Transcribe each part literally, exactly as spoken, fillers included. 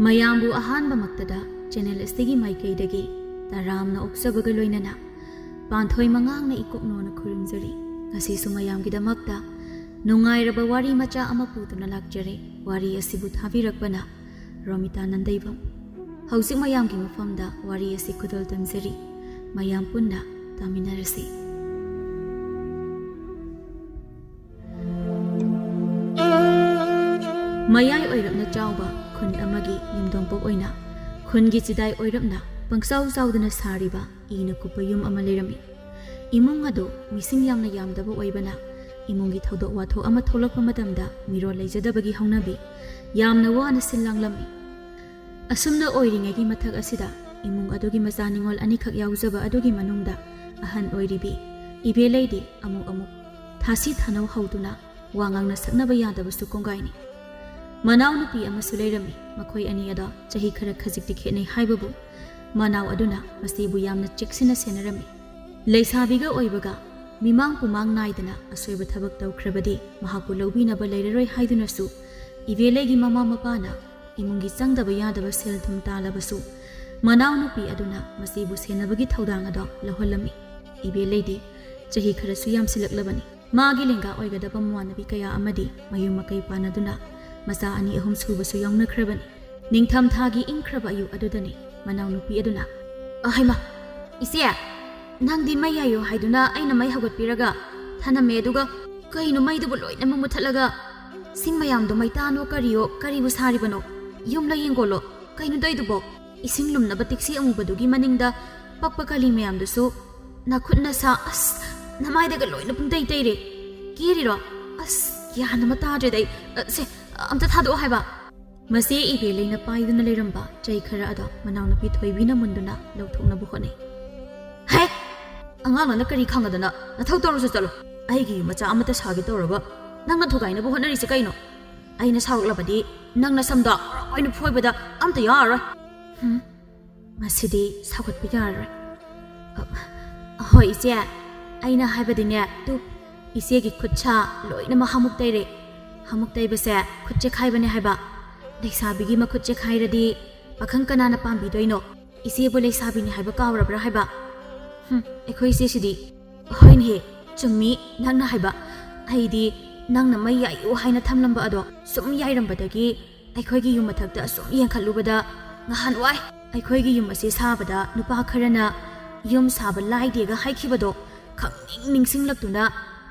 ꯃꯌꯥꯝꯕꯨ ꯑꯍꯥꯟꯕꯃꯛꯇꯗ ꯆꯦꯅꯦꯜ ꯑꯁꯤꯒꯤ ꯃꯥꯏꯀꯩꯗꯒꯤ ꯇꯔꯥꯝꯅ ꯑꯣꯛꯆꯕꯒ ꯂꯣꯏꯅꯅ ꯄꯥꯟꯊꯣꯏ ꯃꯉꯥꯡꯅ ꯏꯀꯣꯛꯅꯣꯅ ꯈꯨꯔꯨꯝꯖꯔꯤ꯫ ꯉꯁꯤꯁꯨ ꯃꯌꯥꯝꯒꯤꯗꯃꯛꯇ ꯅꯨꯡꯉꯥꯏꯔꯕ ꯋꯥꯔꯤ ꯃꯆꯥ ꯑꯃ ꯄꯨꯗꯨꯅ ꯂꯥꯛꯆꯔꯦ꯫ ꯋꯥꯔꯤ ꯑꯁꯤꯕꯨ ꯊꯥꯕꯤꯔꯛꯄꯅ ꯔꯣꯃꯤꯇꯥ ꯅꯟꯗꯩꯕꯝ꯫ ꯍꯧꯖꯤꯛ ꯃꯌꯥꯝꯒꯤ ꯃꯐꯝꯗ ꯋꯥꯔꯤ ꯑꯁꯤ ꯈꯨꯗꯣꯜ ꯇꯝꯖꯔꯤ꯫ ꯃꯌꯥꯝ ꯄꯨꯟꯅ ꯇꯥꯃꯤꯟꯅꯔꯁꯤ꯫ ꯃꯌꯥꯏ ꯑꯣꯏꯔꯞꯅ ꯆꯥꯎꯕ ꯈꯨꯟ ꯑꯃꯒꯤ ꯌꯨꯝꯊꯣꯡꯄꯣꯛ ꯑꯣꯏꯅ ꯈꯨꯟꯒꯤ ꯆꯤꯗꯥꯏ ꯑꯣꯏꯔꯞꯅ ꯄꯪꯆꯥꯎ ꯆꯥꯎꯗꯨꯅ ꯁꯥꯔꯤꯕ ꯏꯅ ꯀꯨꯞꯄ ꯌꯨꯝ ꯑꯃ ꯂꯩꯔꯝꯃꯤ꯫ ꯏꯃꯨꯡ ꯑꯗꯨ ꯃꯤꯁꯤꯡ ꯌꯥꯝꯅ ꯌꯥꯝꯗꯕ ꯑꯣꯏꯕꯅ ꯏꯃꯨꯡꯒꯤ ꯊꯧꯗꯣꯛ ꯋꯥꯊꯣꯛ ꯑꯃ ꯊꯣꯛꯂꯛꯄ ꯃꯇꯝꯗ ꯃꯤꯔꯣꯜ ꯂꯩꯖꯗꯕꯒꯤ ꯍꯧꯅꯕꯤ ꯌꯥꯝꯅ ꯋꯥꯅ ꯁꯤꯜ ꯂꯥꯡꯂꯝꯃꯤ꯫ ꯑꯁꯨꯝꯅ ꯑꯣꯏꯔꯤꯉꯩꯒꯤ ꯃꯊꯛ ꯑꯁꯤꯗ ꯏꯃꯨꯡ ꯑꯗꯨꯒꯤ ꯃꯆꯥ ꯅꯤꯉꯣꯜ ꯑꯅꯤꯈꯛ ꯌꯥꯎꯖꯕ ꯑꯗꯨꯒꯤ ꯃꯅꯨꯡꯗ ꯑꯍꯟ ꯑꯣꯏꯔꯤꯕꯤ ꯏꯕꯦꯂꯩꯗꯤ ꯑꯃꯨꯛ ꯑꯃꯨꯛ ꯊꯥꯁꯤ ꯊꯥꯅꯧ ꯍꯧꯗꯨꯅ ꯋꯥ ꯉꯥꯡꯅ ꯁꯛꯅꯕ ꯌꯥꯗꯕꯁꯨ ꯀꯣꯡꯒꯥꯏꯅꯤ꯫ ꯃꯅꯥꯎꯅꯨꯄꯤ ꯑꯃꯁꯨ ꯂꯩꯔꯝꯃꯤ꯫ ꯃꯈꯣꯏ ꯑꯅꯤ ꯑꯗꯣ ꯆꯍꯤ ꯈꯔ ꯈꯖꯤꯛꯇꯤ ꯈꯦꯠꯅꯩ ꯍꯥꯏꯕꯕꯨ ꯃꯅꯥꯎ ꯑꯗꯨꯅ ꯃꯁꯤꯕꯨ ꯌꯥꯝꯅ ꯆꯦꯛꯁꯤꯟꯅ ꯁꯦꯟꯅꯔꯝꯃꯤ꯫ ꯂꯩꯁꯥꯕꯤꯒ ꯑꯣꯏꯕꯒ ꯃꯤꯃꯥꯡ ꯄꯨꯃꯥꯡ ꯅꯥꯏꯗꯅ ꯑꯁꯣꯏꯕ ꯊꯕꯛ ꯇꯧꯈ꯭ꯔꯕꯗꯤ ꯃꯍꯥꯛꯄꯨ ꯂꯧꯕꯤꯅꯕ ꯂꯩꯔꯔꯣꯏ ꯍꯥꯏꯗꯨꯅꯁꯨ ꯏꯕꯦꯂꯩꯒꯤ ꯃꯃꯥ ꯃꯄꯥꯅ ꯏꯃꯨꯡꯒꯤ ꯆꯪꯗꯕ ꯌꯥꯗꯕ ꯁꯦꯜ ꯊꯨꯝ ꯇꯥꯜꯂꯕꯁꯨ ꯃꯅꯥꯎꯅꯨꯄꯤ ꯑꯗꯨꯅ ꯃꯁꯤꯕꯨ ꯁꯦꯟꯅꯕꯒꯤ ꯊꯧꯗꯥꯡ ꯑꯗꯣ ꯂꯧꯍꯜꯂꯝꯃꯤ꯫ ꯏꯕꯦꯂꯩꯗꯤ ꯆꯍꯤ ꯈꯔꯁꯨ ꯌꯥꯝꯁꯤꯜꯂꯛꯂꯕꯅꯤ꯫ ꯃꯥꯒꯤ ꯂꯦꯡꯒꯥ ꯑꯣꯏꯒꯗꯕ ꯃꯃꯥꯟꯅꯕꯤ ꯀꯌꯥ ꯑꯃꯗꯤ ꯃꯌꯨꯝ ꯃꯀꯩ ꯄꯥꯟꯅꯗꯨꯅ ꯃꯆꯥ ꯑꯅꯤ ꯑꯍꯨꯝ ꯁꯨꯕꯁꯨ ꯌꯥꯎꯅꯈ꯭ꯔꯕꯅꯤ꯫ ꯅꯤꯡꯊꯝꯊꯥꯒꯤ ꯏꯪꯈ꯭ꯔꯕ ꯑꯌꯨꯛ ꯑꯗꯨꯗꯅꯤ ꯃꯅꯥꯎꯅꯨꯄꯤ ꯑꯗꯨꯅ, "ꯑꯍꯩꯃ, ꯏꯆꯦ, ꯅꯪꯗꯤ ꯃꯩ ꯌꯥꯏꯌꯨ ꯍꯥꯏꯗꯨꯅ ꯑꯩꯅ ꯃꯩ ꯍꯧꯒꯠꯄꯤꯔꯒ ꯊꯅꯝꯃꯦ, ꯑꯗꯨꯒ ꯀꯩꯅꯣ ꯃꯩꯗꯨꯕꯨ ꯂꯣꯏꯅꯃꯛ ꯃꯨꯊꯠꯂꯒ ꯁꯤꯡ ꯃꯌꯥꯝꯗꯣ ꯃꯩꯇꯥꯟꯅꯣ ꯀꯔꯤꯌꯣ ꯀꯔꯤꯕꯨ ꯁꯥꯔꯤꯕꯅꯣ? ꯌꯨꯝꯂ ꯌꯦꯡꯒꯣꯜꯂꯣ? ꯀꯩꯅꯣ ꯇꯧꯏꯗꯨꯕꯣ? ꯏꯁꯤꯡ ꯂꯨꯝꯅꯕ ꯇꯤꯛꯁꯤ ꯑꯃꯨꯕꯗꯨꯒꯤ ꯃꯅꯤꯡꯗ ꯄꯛꯄ ꯀꯂꯤ ꯃꯌꯥꯝꯗꯨꯁꯨ ꯅꯈꯨꯠ ꯅꯁꯥ, ꯑꯁ, ꯅꯃꯥꯏꯗꯒ ꯂꯣꯏꯅ ꯄꯨꯡꯇꯩ ꯇꯩꯔꯦ꯫ ꯀꯦꯔꯤꯔꯣ? ꯑꯁ, ꯒ꯭ꯌꯥꯟ ꯑꯃ ꯇꯥꯗ꯭ꯔꯦꯗ ꯑꯩ꯫ ꯑ, ꯁꯦ, ꯑꯝꯇ ꯊꯥꯗꯣꯛꯑꯣ ꯍꯥꯏꯕ꯫" ꯃꯁꯤ ꯏꯕꯦꯂꯩꯅ ꯄꯥꯏꯗꯨꯅ ꯂꯩꯔꯝꯕ ꯆꯩ ꯈꯔ ꯑꯗꯣ ꯃꯅꯥꯎꯅꯨꯄꯤ ꯊꯣꯏꯕꯤꯅ ꯃꯨꯟꯗꯨꯅ ꯂꯧꯊꯣꯛꯅꯕ ꯍꯣꯠꯅꯩ꯫ "ꯍꯦ! ꯑꯉꯥꯡ ꯅꯪꯅ ꯀꯔꯤ ꯈꯪꯉꯗꯅ ꯅꯊꯧ ꯇꯧꯔꯨꯁꯨ ꯆꯠꯂꯣ꯫ ꯑꯩꯒꯤ ꯌꯨꯝ ꯃꯆꯥ ꯑꯃꯠꯇ ꯁꯥꯒꯦ ꯇꯧꯔꯒ ꯅꯪꯅ ꯊꯨꯒꯥꯏꯅꯕ ꯍꯣꯠꯅꯔꯤꯁꯦ ꯀꯩꯅꯣ? ꯑꯩꯅ ꯁꯥꯎꯔꯛꯂꯕꯗꯤ ꯅꯪ ꯅꯁꯝꯗꯣ ꯑꯣꯏꯅ ꯐꯣꯏꯕꯗ ꯑꯝꯇ ꯌꯥꯔꯔꯣꯏ꯫" ꯍꯨꯝ, ꯃꯁꯤꯗꯤ ꯁꯥꯎꯒꯠꯄ ꯌꯥꯔꯔꯣꯏ꯫ "ꯑ, ꯍꯣꯏ ꯏꯆꯦ, ꯑꯩꯅ ꯍꯥꯏꯕꯗꯤꯅꯦ, ꯇꯨ, ꯏꯆꯦꯒꯤ ꯈꯨꯠ ꯁꯥ ꯂꯣꯏꯅꯃꯛ ꯍꯥꯃꯨꯛ ꯇꯩꯔꯦ꯫ ꯍꯥꯃꯨꯛ ꯇꯩꯕꯁꯦ ꯈꯨꯠ ꯆꯦꯈꯥꯏꯕꯅꯦ ꯍꯥꯏꯕ꯫ ꯂꯩꯁꯥꯕꯤꯒꯤ ꯃꯈꯨꯠ ꯆꯦꯛꯈꯥꯏꯔꯗꯤ ꯄꯥꯈꯪ ꯀꯅꯥꯅ ꯄꯥꯝꯕꯤꯗꯣꯏꯅꯣ? ꯏꯆꯦꯕꯨ ꯂꯩꯁꯥꯕꯤꯅꯤ ꯍꯥꯏꯕ ꯀꯥꯎꯔꯕ꯭ꯔꯥ ꯍꯥꯏꯕ? ꯍꯨꯝ, ꯑꯩꯈꯣꯏ ꯏꯆꯦꯁꯤꯗꯤ꯫ ꯍꯣꯏꯅꯦꯍꯦ, ꯆꯨꯝꯃꯤ ꯅꯪꯅ ꯍꯥꯏꯕ꯫ ꯑꯩꯗꯤ ꯅꯪꯅ ꯃꯩ ꯌꯥꯏꯌꯨ ꯍꯥꯏꯅ ꯊꯝꯂꯝꯕ ꯑꯗꯣ ꯁꯨꯝ ꯌꯥꯏꯔꯝꯕꯗꯒꯤ ꯑꯩꯈꯣꯏꯒꯤ ꯌꯨꯝ ꯃꯊꯛꯇ ꯁꯨꯝ ꯌꯦꯡꯈꯠꯂꯨꯕꯗ ꯅꯍꯥꯟꯋꯥꯏ ꯑꯩꯈꯣꯏꯒꯤ ꯌꯨꯝ ꯑꯁꯤ ꯁꯥꯕꯗ ꯅꯨꯄꯥ ꯈꯔꯅ ꯌꯨꯝ ꯁꯥꯕ ꯂꯥꯏꯗꯦꯒ ꯍꯥꯏꯈꯤꯕꯗꯣ ꯈꯪꯅꯤꯡ ꯅꯤꯡꯁꯤꯡꯂꯛꯇꯨꯅ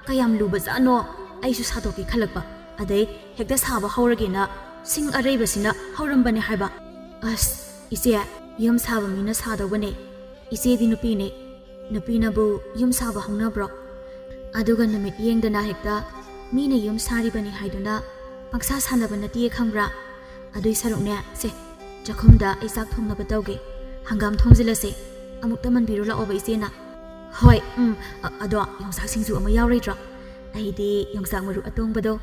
ꯀꯌꯥꯝ ꯂꯨꯕꯖꯥꯠꯅꯣ ꯑꯩꯁꯨ ꯁꯥꯗꯣꯛꯀꯦ ꯈꯜꯂꯛꯄ꯫ ꯑꯗꯩ ꯍꯦꯛꯇ ꯁꯥꯕ ꯍꯧꯔꯒꯦꯅ ꯁꯤꯡ ꯑꯔꯩꯕꯁꯤꯅ ꯍꯧꯔꯝꯕꯅꯦ ꯍꯥꯏꯕ꯫ ꯑꯁ, ꯏꯆꯦ, ꯌꯨꯝ ꯁꯥꯕ ꯃꯤꯅ ꯁꯥꯗꯧꯕꯅꯦ꯫ ꯏꯆꯦꯗꯤ ꯅꯨꯄꯤꯅꯦ꯫ ꯅꯨꯄꯤꯅꯕꯨ ꯌꯨꯝ ꯁꯥꯕ ꯍꯧꯅꯕ꯭ꯔꯣ? ꯑꯗꯨꯒ ꯅꯨꯃꯤꯠ ꯌꯦꯡꯗꯅ ꯍꯦꯛꯇ ꯃꯤꯅ ꯌꯨꯝ ꯁꯥꯔꯤꯕꯅꯤ ꯍꯥꯏꯗꯨꯅ ꯄꯪꯁꯥ ꯁꯥꯟꯅꯕ ꯅꯠꯇꯦ ꯈꯪꯕ꯭ꯔꯥ? ꯑꯗꯨꯏ ꯁꯔꯨꯛꯅꯦ, ꯁꯦ, ꯆꯥꯛꯈꯨꯝꯗ ꯑꯩ ꯆꯥꯛ ꯊꯣꯡꯅꯕ ꯇꯧꯒꯦ꯫ ꯍꯪꯒꯥꯝ ꯊꯣꯡꯖꯤꯜꯂꯁꯦ꯫ ꯑꯃꯨꯛꯇ ꯃꯟꯕꯤꯔꯨ ꯂꯥꯛꯑꯣꯕ ꯏꯆꯦꯅ꯫ ꯍꯣꯏ, ꯎꯝ, ꯑ-, ꯑꯗꯣ ꯌꯣꯡꯆꯥꯛ ꯁꯤꯡꯖꯨ ꯑꯃ ꯌꯥꯎꯔꯣꯏꯗ꯭ꯔꯣ? ꯑꯩꯗꯤ ꯌꯣꯡꯆꯥꯛ ꯃꯔꯨ ꯑꯇꯣꯡꯕꯗꯣ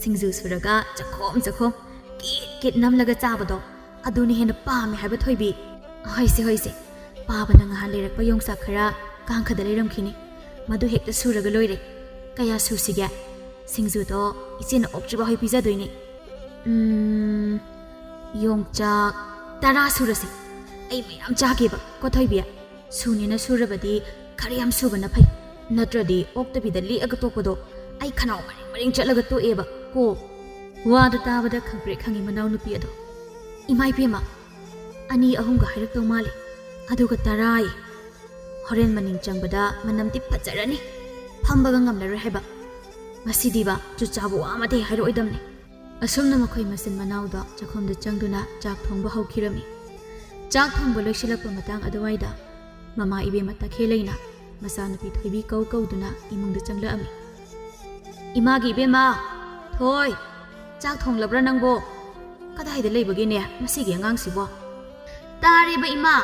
ꯁꯤꯡꯖꯨ ꯁꯨꯔꯒ ꯆꯈꯣꯝ ꯆꯈꯣꯝ ꯀꯤꯠ ꯀꯤꯠ ꯅꯝꯂꯒ ꯆꯥꯕꯗꯣ ꯑꯗꯨꯅ ꯍꯦꯟꯅ ꯄꯥꯝꯃꯦ ꯍꯥꯏꯕ ꯊꯣꯏꯕꯤ꯫ ꯍꯣꯏꯁꯦ, ꯍꯣꯏꯁꯦ, ꯄꯥꯕꯅ ꯉꯍꯥꯟ ꯂꯩꯔꯛꯄ ꯌꯣꯡꯆꯥꯛ ꯈꯔ ꯀꯥꯡꯈꯗ ꯂꯩꯔꯝꯈꯤꯅꯤ, ꯃꯗꯨ ꯍꯦꯛꯇ ꯁꯨꯔꯒ ꯂꯣꯏꯔꯦ꯫ ꯀꯌꯥ ꯁꯨꯁꯤꯒꯦ? ꯁꯤꯡꯖꯨꯗꯣ ꯏꯆꯦꯅ ꯑꯣꯛꯇ꯭ꯔꯤꯕ ꯍꯣꯏ ꯄꯤꯖꯗꯣꯏꯅꯦ꯫ ꯎꯝ, ꯌꯣꯡꯆꯥꯛ ꯇꯔꯥ ꯁꯨꯔꯁꯤ꯫ ꯑꯩ ꯃꯌꯥꯝ ꯆꯥꯒꯦꯕ ꯀꯣ ꯊꯣꯏꯕꯤ꯫ ꯁꯨꯅꯦꯅ ꯁꯨꯔꯕꯗꯤ ꯈꯔ ꯌꯥꯝ ꯁꯨꯕꯅ ꯐꯩ, ꯅꯠꯇ꯭ꯔꯗꯤ ꯑꯣꯛꯇꯕꯤꯗ ꯂꯦꯛꯑꯒ ꯇꯣꯛꯄꯗꯣ ꯑꯩ ꯈꯅꯥꯎ ꯃꯔꯦꯡ ꯃꯔꯦꯡ ꯆꯠꯂꯒ ꯇꯣꯛꯑꯦꯕ ꯀꯣ꯫ ꯋꯥꯗꯨ ꯇꯥꯕꯗ ꯈꯪꯄ꯭ꯔꯦꯛ ꯈꯪꯉꯤ ꯃꯅꯥꯎꯅꯨꯄꯤ ꯑꯗꯣ꯫ ꯏꯃꯥ ꯏꯕꯦꯝꯃ, ꯑꯅꯤ ꯑꯍꯨꯝꯒ ꯍꯥꯏꯔꯛꯇꯧ ꯃꯥꯜꯂꯦ, ꯑꯗꯨꯒ ꯇꯔꯥ ꯑꯌꯦ꯫ ꯍꯣꯔꯦꯟ ꯃꯅꯤꯡ ꯆꯪꯕꯗ ꯃꯅꯝꯗꯤ ꯐꯖꯔꯅꯤ, ꯐꯝꯕꯒ ꯉꯝꯂꯔꯣꯏ ꯍꯥꯏꯕ꯫ ꯃꯁꯤꯗꯤꯕ ꯆꯨꯆꯥꯕ ꯋꯥ ꯑꯃꯠꯇ ꯍꯦꯛ ꯍꯥꯏꯔꯛꯑꯣꯏꯗꯝꯅꯦ꯫ ꯑꯁꯨꯝꯅ ꯃꯈꯣꯏ ꯃꯆꯤꯟ ꯃꯅꯥꯎꯗꯣ ꯆꯥꯛꯈꯨꯝꯗ ꯆꯪꯗꯨꯅ ꯆꯥꯛ ꯊꯣꯡꯕ ꯍꯧꯈꯤꯔꯝꯃꯤ꯫ ꯆꯥꯛ ꯊꯣꯡꯕ ꯂꯣꯏꯁꯤꯜꯂꯛꯄ ꯃꯇꯥꯡ ꯑꯗꯨꯋꯥꯏꯗ ꯃꯃꯥ ꯏꯕꯦꯝꯃ ꯇꯈꯦꯜꯂꯩꯅ ꯃꯆꯥꯅꯨꯄꯤ ꯊꯣꯏꯕꯤ ꯀꯧ ꯀꯧꯗꯨꯅ ꯏꯃꯨꯡꯗ ꯆꯪꯂꯛꯑꯝꯃꯤ꯫ "ꯏꯃꯥꯒꯤ ꯏꯕꯦꯝꯃ, ꯊꯣꯏ, ꯆꯥꯛ ꯊꯣꯡꯂꯕ꯭ꯔꯥ ꯅꯪꯕꯣ? ꯀꯗꯥꯏꯗ ꯂꯩꯕꯒꯦꯅꯦ ꯃꯁꯤꯒꯤ ꯑꯉꯥꯡꯁꯤꯕꯣ?" "ꯇꯥꯔꯦꯕ ꯏꯃꯥ꯫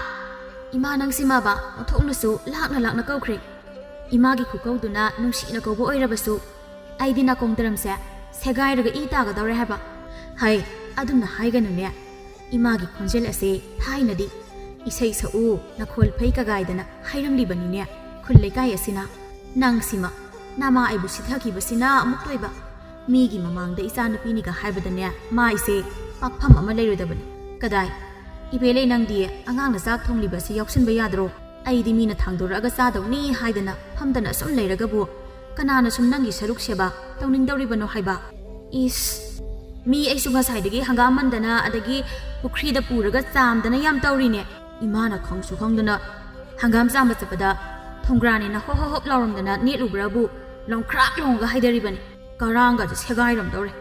ꯏꯃꯥ ꯅꯪꯁꯤꯃꯕ ꯑꯣꯟꯊꯣꯛꯅꯁꯨ ꯂꯥꯛꯅ ꯂꯥꯛꯅ ꯀꯧꯈ꯭ꯔꯦ꯫ ꯏꯃꯥꯒꯤ ꯈꯨꯀꯧꯗꯨꯅ ꯅꯨꯡꯁꯤꯅ ꯀꯧꯕ ꯑꯣꯏꯔꯕꯁꯨ ꯑꯩꯗꯤ ꯅꯥꯀꯣꯡ ꯇꯔꯝꯁꯦ ꯁꯦꯒꯥꯏꯔꯒ ꯏ ꯇꯥꯒꯗꯧꯔꯦ ꯍꯥꯏꯕ꯫ ꯍꯩ, ꯑꯗꯨꯝꯅ ꯍꯥꯏꯒꯅꯨꯅꯦ꯫ ꯏꯃꯥꯒꯤ ꯈꯣꯟꯖꯦꯜ ꯑꯁꯦ ꯊꯥꯏꯅꯗꯤ ꯏꯁꯩ ꯁꯛꯎ, ꯅꯈꯣꯜ ꯐꯩ ꯀꯒꯥꯏꯗꯅ ꯍꯥꯏꯔꯝꯂꯤꯕꯅꯤꯅꯦ ꯈꯨꯜ ꯂꯩꯀꯥꯏ ꯑꯁꯤꯅ꯫ ꯅꯪꯁꯤꯃ ꯅꯃꯥ ꯑꯩꯕꯨ ꯁꯤꯊꯈꯤꯕꯁꯤꯅ ꯑꯃꯨꯛ ꯇꯣꯏꯕ꯫ ꯃꯤꯒꯤ ꯃꯃꯥꯡꯗ ꯏꯆꯥꯅꯨꯄꯤꯅꯤꯒ ꯍꯥꯏꯕꯗꯅꯦ ꯃꯥꯏꯁꯦ ꯄꯥꯛꯐꯝ ꯑꯃ ꯂꯩꯔꯣꯏꯗꯕꯅꯤ꯫ ꯀꯗꯥꯏ? ꯏꯕꯦꯂꯩ, ꯅꯪꯗꯤ ꯑꯉꯥꯡꯅ ꯆꯥꯛ ꯊꯣꯡꯂꯤꯕ ꯑꯁꯤ ꯌꯥꯎꯁꯤꯟꯕ ꯌꯥꯗ꯭ꯔꯣ? ꯑꯩꯗꯤ ꯃꯤꯅ ꯊꯥꯡꯗꯣꯔꯛꯑꯒ ꯆꯥꯗꯧꯅꯤ ꯍꯥꯏꯗꯅ ꯐꯝꯗꯅ ꯁꯨꯝ ꯂꯩꯔꯒꯕꯨ ꯀꯅꯥꯅ ꯁꯨꯝ ꯅꯪꯒꯤ ꯁꯔꯨꯛ ꯁꯦꯕꯥ ꯇꯧꯅꯤꯡꯗꯧꯔꯤꯕꯅꯣ ꯍꯥꯏꯕ? ꯏꯁ, ꯃꯤ ꯑꯩꯁꯨ ꯉꯁꯥꯏꯗꯒꯤ ꯍꯪꯒꯥꯝ ꯃꯟꯗꯅ ꯑꯗꯒꯤ ꯄꯨꯈ꯭ꯔꯤꯗ ꯄꯨꯔꯒ ꯆꯥꯝꯗꯅ ꯌꯥꯝ ꯇꯧꯔꯤꯅꯦ꯫ ꯏꯃꯥꯅ ꯈꯪꯁꯨ ꯈꯪꯗꯅ ꯍꯪꯒꯥꯝ ꯆꯥꯝꯕ ꯆꯠꯄꯗ ꯊꯣꯡꯒ꯭ꯔꯥꯅꯦꯅ ꯍꯣꯞ ꯍꯣꯞ ꯍꯣꯞ ꯂꯥꯎꯔꯝꯗꯅ ꯅꯦꯠꯂꯨꯕ꯭ꯔꯥꯕꯨ ꯂꯣꯡꯈ꯭ꯔꯥꯛ ꯂꯣꯡꯉꯒ ꯍꯥꯏꯗꯔꯤꯕꯅꯤ꯫ ꯀꯔꯥꯡꯒꯁꯦ ꯁꯦꯒꯥꯏꯔꯝꯗꯧꯔꯦ꯫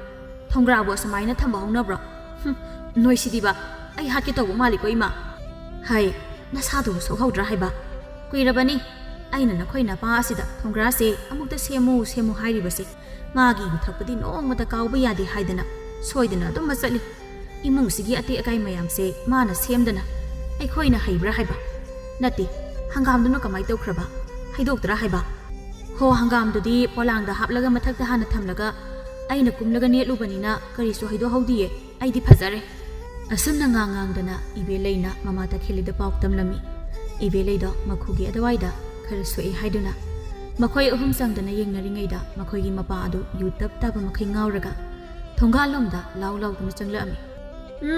ꯊꯣꯡꯒ꯭ꯔꯥꯕꯨ ꯑꯁꯨꯃꯥꯏꯅ ꯊꯝꯕ ꯍꯧꯅꯕ꯭ꯔꯣ? ꯍꯨꯝ, ꯅꯣꯏꯁꯤꯗꯤꯕ, ꯑꯩ ꯍꯥꯠꯀꯦ ꯇꯧꯕ ꯃꯥꯜꯂꯤꯀꯣ ꯏꯃꯥ꯫ ꯍꯩ, ꯅꯁꯥꯗꯨꯕꯨ ꯁꯣꯛꯍꯧꯗ꯭ꯔꯥ ꯍꯥꯏꯕ? ꯀꯨꯏꯔꯕꯅꯤ ꯑꯩꯅ ꯅꯈꯣꯏ ꯅꯄꯥ ꯑꯁꯤꯗ ꯊꯣꯡꯒ꯭ꯔꯥꯁꯦ ꯑꯃꯨꯛꯇ ꯁꯦꯝꯃꯨ ꯁꯦꯝꯃꯨ ꯍꯥꯏꯔꯤꯕꯁꯦ꯫ ꯃꯥꯒꯤ ꯌꯨ ꯊꯛꯄꯗꯤ ꯅꯣꯡꯃꯇ ꯀꯥꯎꯕ ꯌꯥꯗꯦ ꯍꯥꯏꯗꯅ ꯁꯣꯏꯗꯅ ꯑꯗꯨꯝ ꯆꯠꯂꯤ꯫ ꯏꯃꯨꯡꯁꯤꯒꯤ ꯑꯇꯦꯛ ꯑꯀꯥꯏ ꯃꯌꯥꯝꯁꯦ ꯃꯥꯅ ꯁꯦꯝꯗꯅ ꯑꯩꯈꯣꯏꯅ ꯍꯩꯕ꯭ꯔꯥ ꯍꯥꯏꯕ? ꯅꯠꯇꯦ, ꯍꯪꯒꯥꯝꯗꯨꯅ ꯀꯃꯥꯏ ꯇꯧꯈ꯭ꯔꯕ? ꯍꯩꯗꯣꯛꯇ꯭ꯔꯥ ꯍꯥꯏꯕ? ꯍꯣ, ꯍꯪꯒꯥꯝꯗꯨꯗꯤ ꯄꯣꯂꯥꯡꯗ ꯍꯥꯞꯂꯒ ꯃꯊꯛꯇ ꯍꯥꯟꯅ ꯊꯝꯂꯒ ꯑꯩꯅ ꯀꯨꯝꯂꯒ ꯅꯦꯠꯂꯨꯕꯅꯤꯅ ꯀꯔꯤꯁꯨ ꯍꯩꯗꯣꯛꯍꯧꯗꯤꯌꯦ꯫ ꯑꯩꯗꯤ ꯐꯖꯔꯦ꯫ ꯑꯁꯨꯝꯅ ꯉꯥꯡ ꯉꯥꯡꯗꯅ ꯏꯕꯦꯂꯩꯅ ꯃꯃꯥ ꯇꯈꯦꯜꯂꯤꯗ ꯄꯥꯎ ꯇꯝꯂꯝꯃꯤ꯫ ꯏꯕꯦꯂꯩꯗꯣ ꯃꯈꯨꯒꯤ ꯑꯗꯨꯋꯥꯏꯗ ꯈꯔ ꯁꯣꯛꯏ ꯍꯥꯏꯗꯨꯅ ꯃꯈꯣꯏ ꯑꯍꯨꯝ ꯆꯪꯗꯅ ꯌꯦꯡꯅꯔꯤꯉꯩꯗ ꯃꯈꯣꯏꯒꯤ ꯃꯄꯥ ꯑꯗꯨ ꯌꯨ ꯇꯞ ꯇꯥꯕ ꯃꯈꯩ ꯉꯥꯎꯔꯒ ꯊꯣꯡꯒꯥꯜꯂꯣꯝꯗ ꯂꯥꯎ ꯂꯥꯎꯗꯨꯅ ꯆꯪꯂꯛꯑꯝꯃꯤ꯫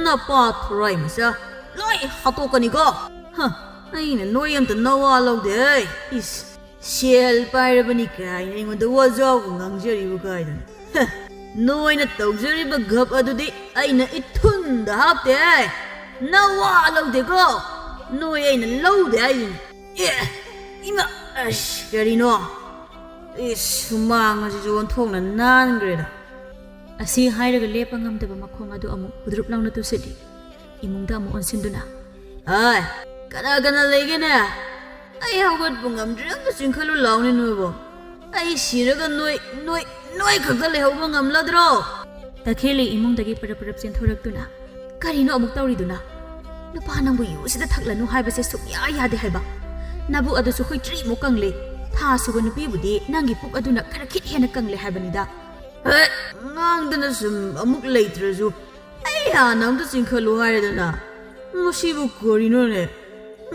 ꯅꯄꯥ ꯊꯣꯔꯥꯏ ꯃꯆꯥ, ꯂꯣꯏ ꯍꯥꯠꯇꯣꯛꯀꯅꯤꯀꯣ꯫ ꯍ, ꯑꯩꯅ ꯅꯣꯏ ꯑꯝꯇ ꯅꯋꯥ ꯂꯧꯗꯦ꯫ ꯏꯁ, ꯁꯦꯜ ꯄꯥꯏꯔꯕꯅꯤ ꯀꯥꯏꯅ ꯑꯩꯉꯣꯟꯗ ꯋꯥꯖꯥꯎꯒ ꯉꯥꯡꯖꯔꯤꯕ ꯀꯥꯏꯗꯅ꯫ ꯍ, ꯅꯣꯏꯅ ꯇꯧꯖꯔꯤꯕ ꯒꯞ ꯑꯗꯨꯗꯤ ꯑꯩꯅ ꯏꯊꯨꯟꯗ ꯍꯥꯞꯇꯦ꯫ ꯅꯋꯥ ꯂꯧꯗꯦꯀꯣ꯫ ꯅꯣꯏ ꯑꯩꯅ ꯂꯧꯗꯦ ꯍꯥꯏꯁꯤꯅꯤ꯫ ꯑꯦ, ꯏꯃꯥ, ꯑꯁ, ꯀꯔꯤꯅꯣ? ꯏꯁ, ꯁꯨꯃꯥꯡ ꯑꯁꯤꯁꯨ ꯑꯣꯟꯊꯣꯛꯅ ꯅꯥꯟꯈ꯭ꯔꯦꯗ꯫ ꯑꯁꯤ ꯍꯥꯏꯔꯒ ꯂꯦꯞꯄ ꯉꯝꯗꯕ ꯃꯈꯣꯡ ꯑꯗꯨ ꯑꯃꯨꯛ ꯎꯗ꯭ꯔꯨꯞ ꯂꯥꯎꯅ ꯇꯨꯁꯤꯜꯂꯤ꯫ ꯏꯃꯨꯡꯗ ꯑꯃꯨꯛ ꯑꯣꯟꯁꯤꯟꯗꯨꯅ, "ꯍꯥꯏ, ꯀꯅꯥ ꯀꯅꯥ ꯂꯩꯒꯦꯅꯦ? ꯑꯩ ꯍꯧꯒꯠꯄ ꯉꯝꯗ꯭ꯔꯦ, ꯑꯝꯇ ꯆꯤꯡꯈꯠꯂꯨ ꯂꯥꯎꯅꯦ ꯅꯣꯏꯕꯣ꯫ ꯑꯩ ꯁꯤꯔꯒ ꯅꯣꯏ, ꯅꯣꯏ, ꯅꯣꯏ ꯈꯛꯇ ꯂꯩꯍꯧꯕ ꯉꯝꯂꯗ꯭ꯔꯣ?" ꯇꯈꯦꯜꯂꯤ ꯏꯃꯨꯡꯗꯒꯤ ꯄꯔꯞ ꯄꯔꯞ ꯆꯦꯟꯊꯣꯔꯛꯇꯨꯅ, "ꯀꯔꯤꯅꯣ ꯑꯃꯨꯛ ꯇꯧꯔꯤꯗꯨꯅ? ꯅꯨꯄꯥ ꯅꯪꯕꯨ ꯌꯨꯁꯤꯗ ꯊꯛꯂꯅꯨ ꯍꯥꯏꯕꯁꯦ ꯁꯨꯛꯌꯥ ꯌꯥꯗꯦ ꯍꯥꯏꯕ꯫ ꯅꯕꯨꯛ ꯑꯗꯨꯁꯨ ꯍꯨꯏꯇ꯭ꯔꯤꯃꯨꯛ ꯀꯪꯂꯦ꯫ ꯊꯥ ꯁꯨꯕ ꯅꯨꯄꯤꯕꯨꯗꯤ ꯅꯪꯒꯤ ꯄꯨꯛ ꯑꯗꯨꯅ ꯈꯔ ꯈꯤꯠ ꯍꯦꯟꯅ ꯀꯪꯂꯦ ꯍꯥꯏꯕꯅꯤꯗ꯫" ꯍꯦ, ꯉꯥꯡꯗꯅ ꯁꯨꯝ ꯑꯃꯨꯛ ꯂꯩꯇ꯭ꯔꯁꯨ ꯑꯩ ꯍꯥꯟꯅ ꯑꯝꯇ ꯆꯤꯡꯈꯠꯂꯨ ꯍꯥꯏꯔꯦꯗꯅ꯫ ꯃꯁꯤꯕꯨ ꯀꯔꯤꯅꯣꯅꯦ?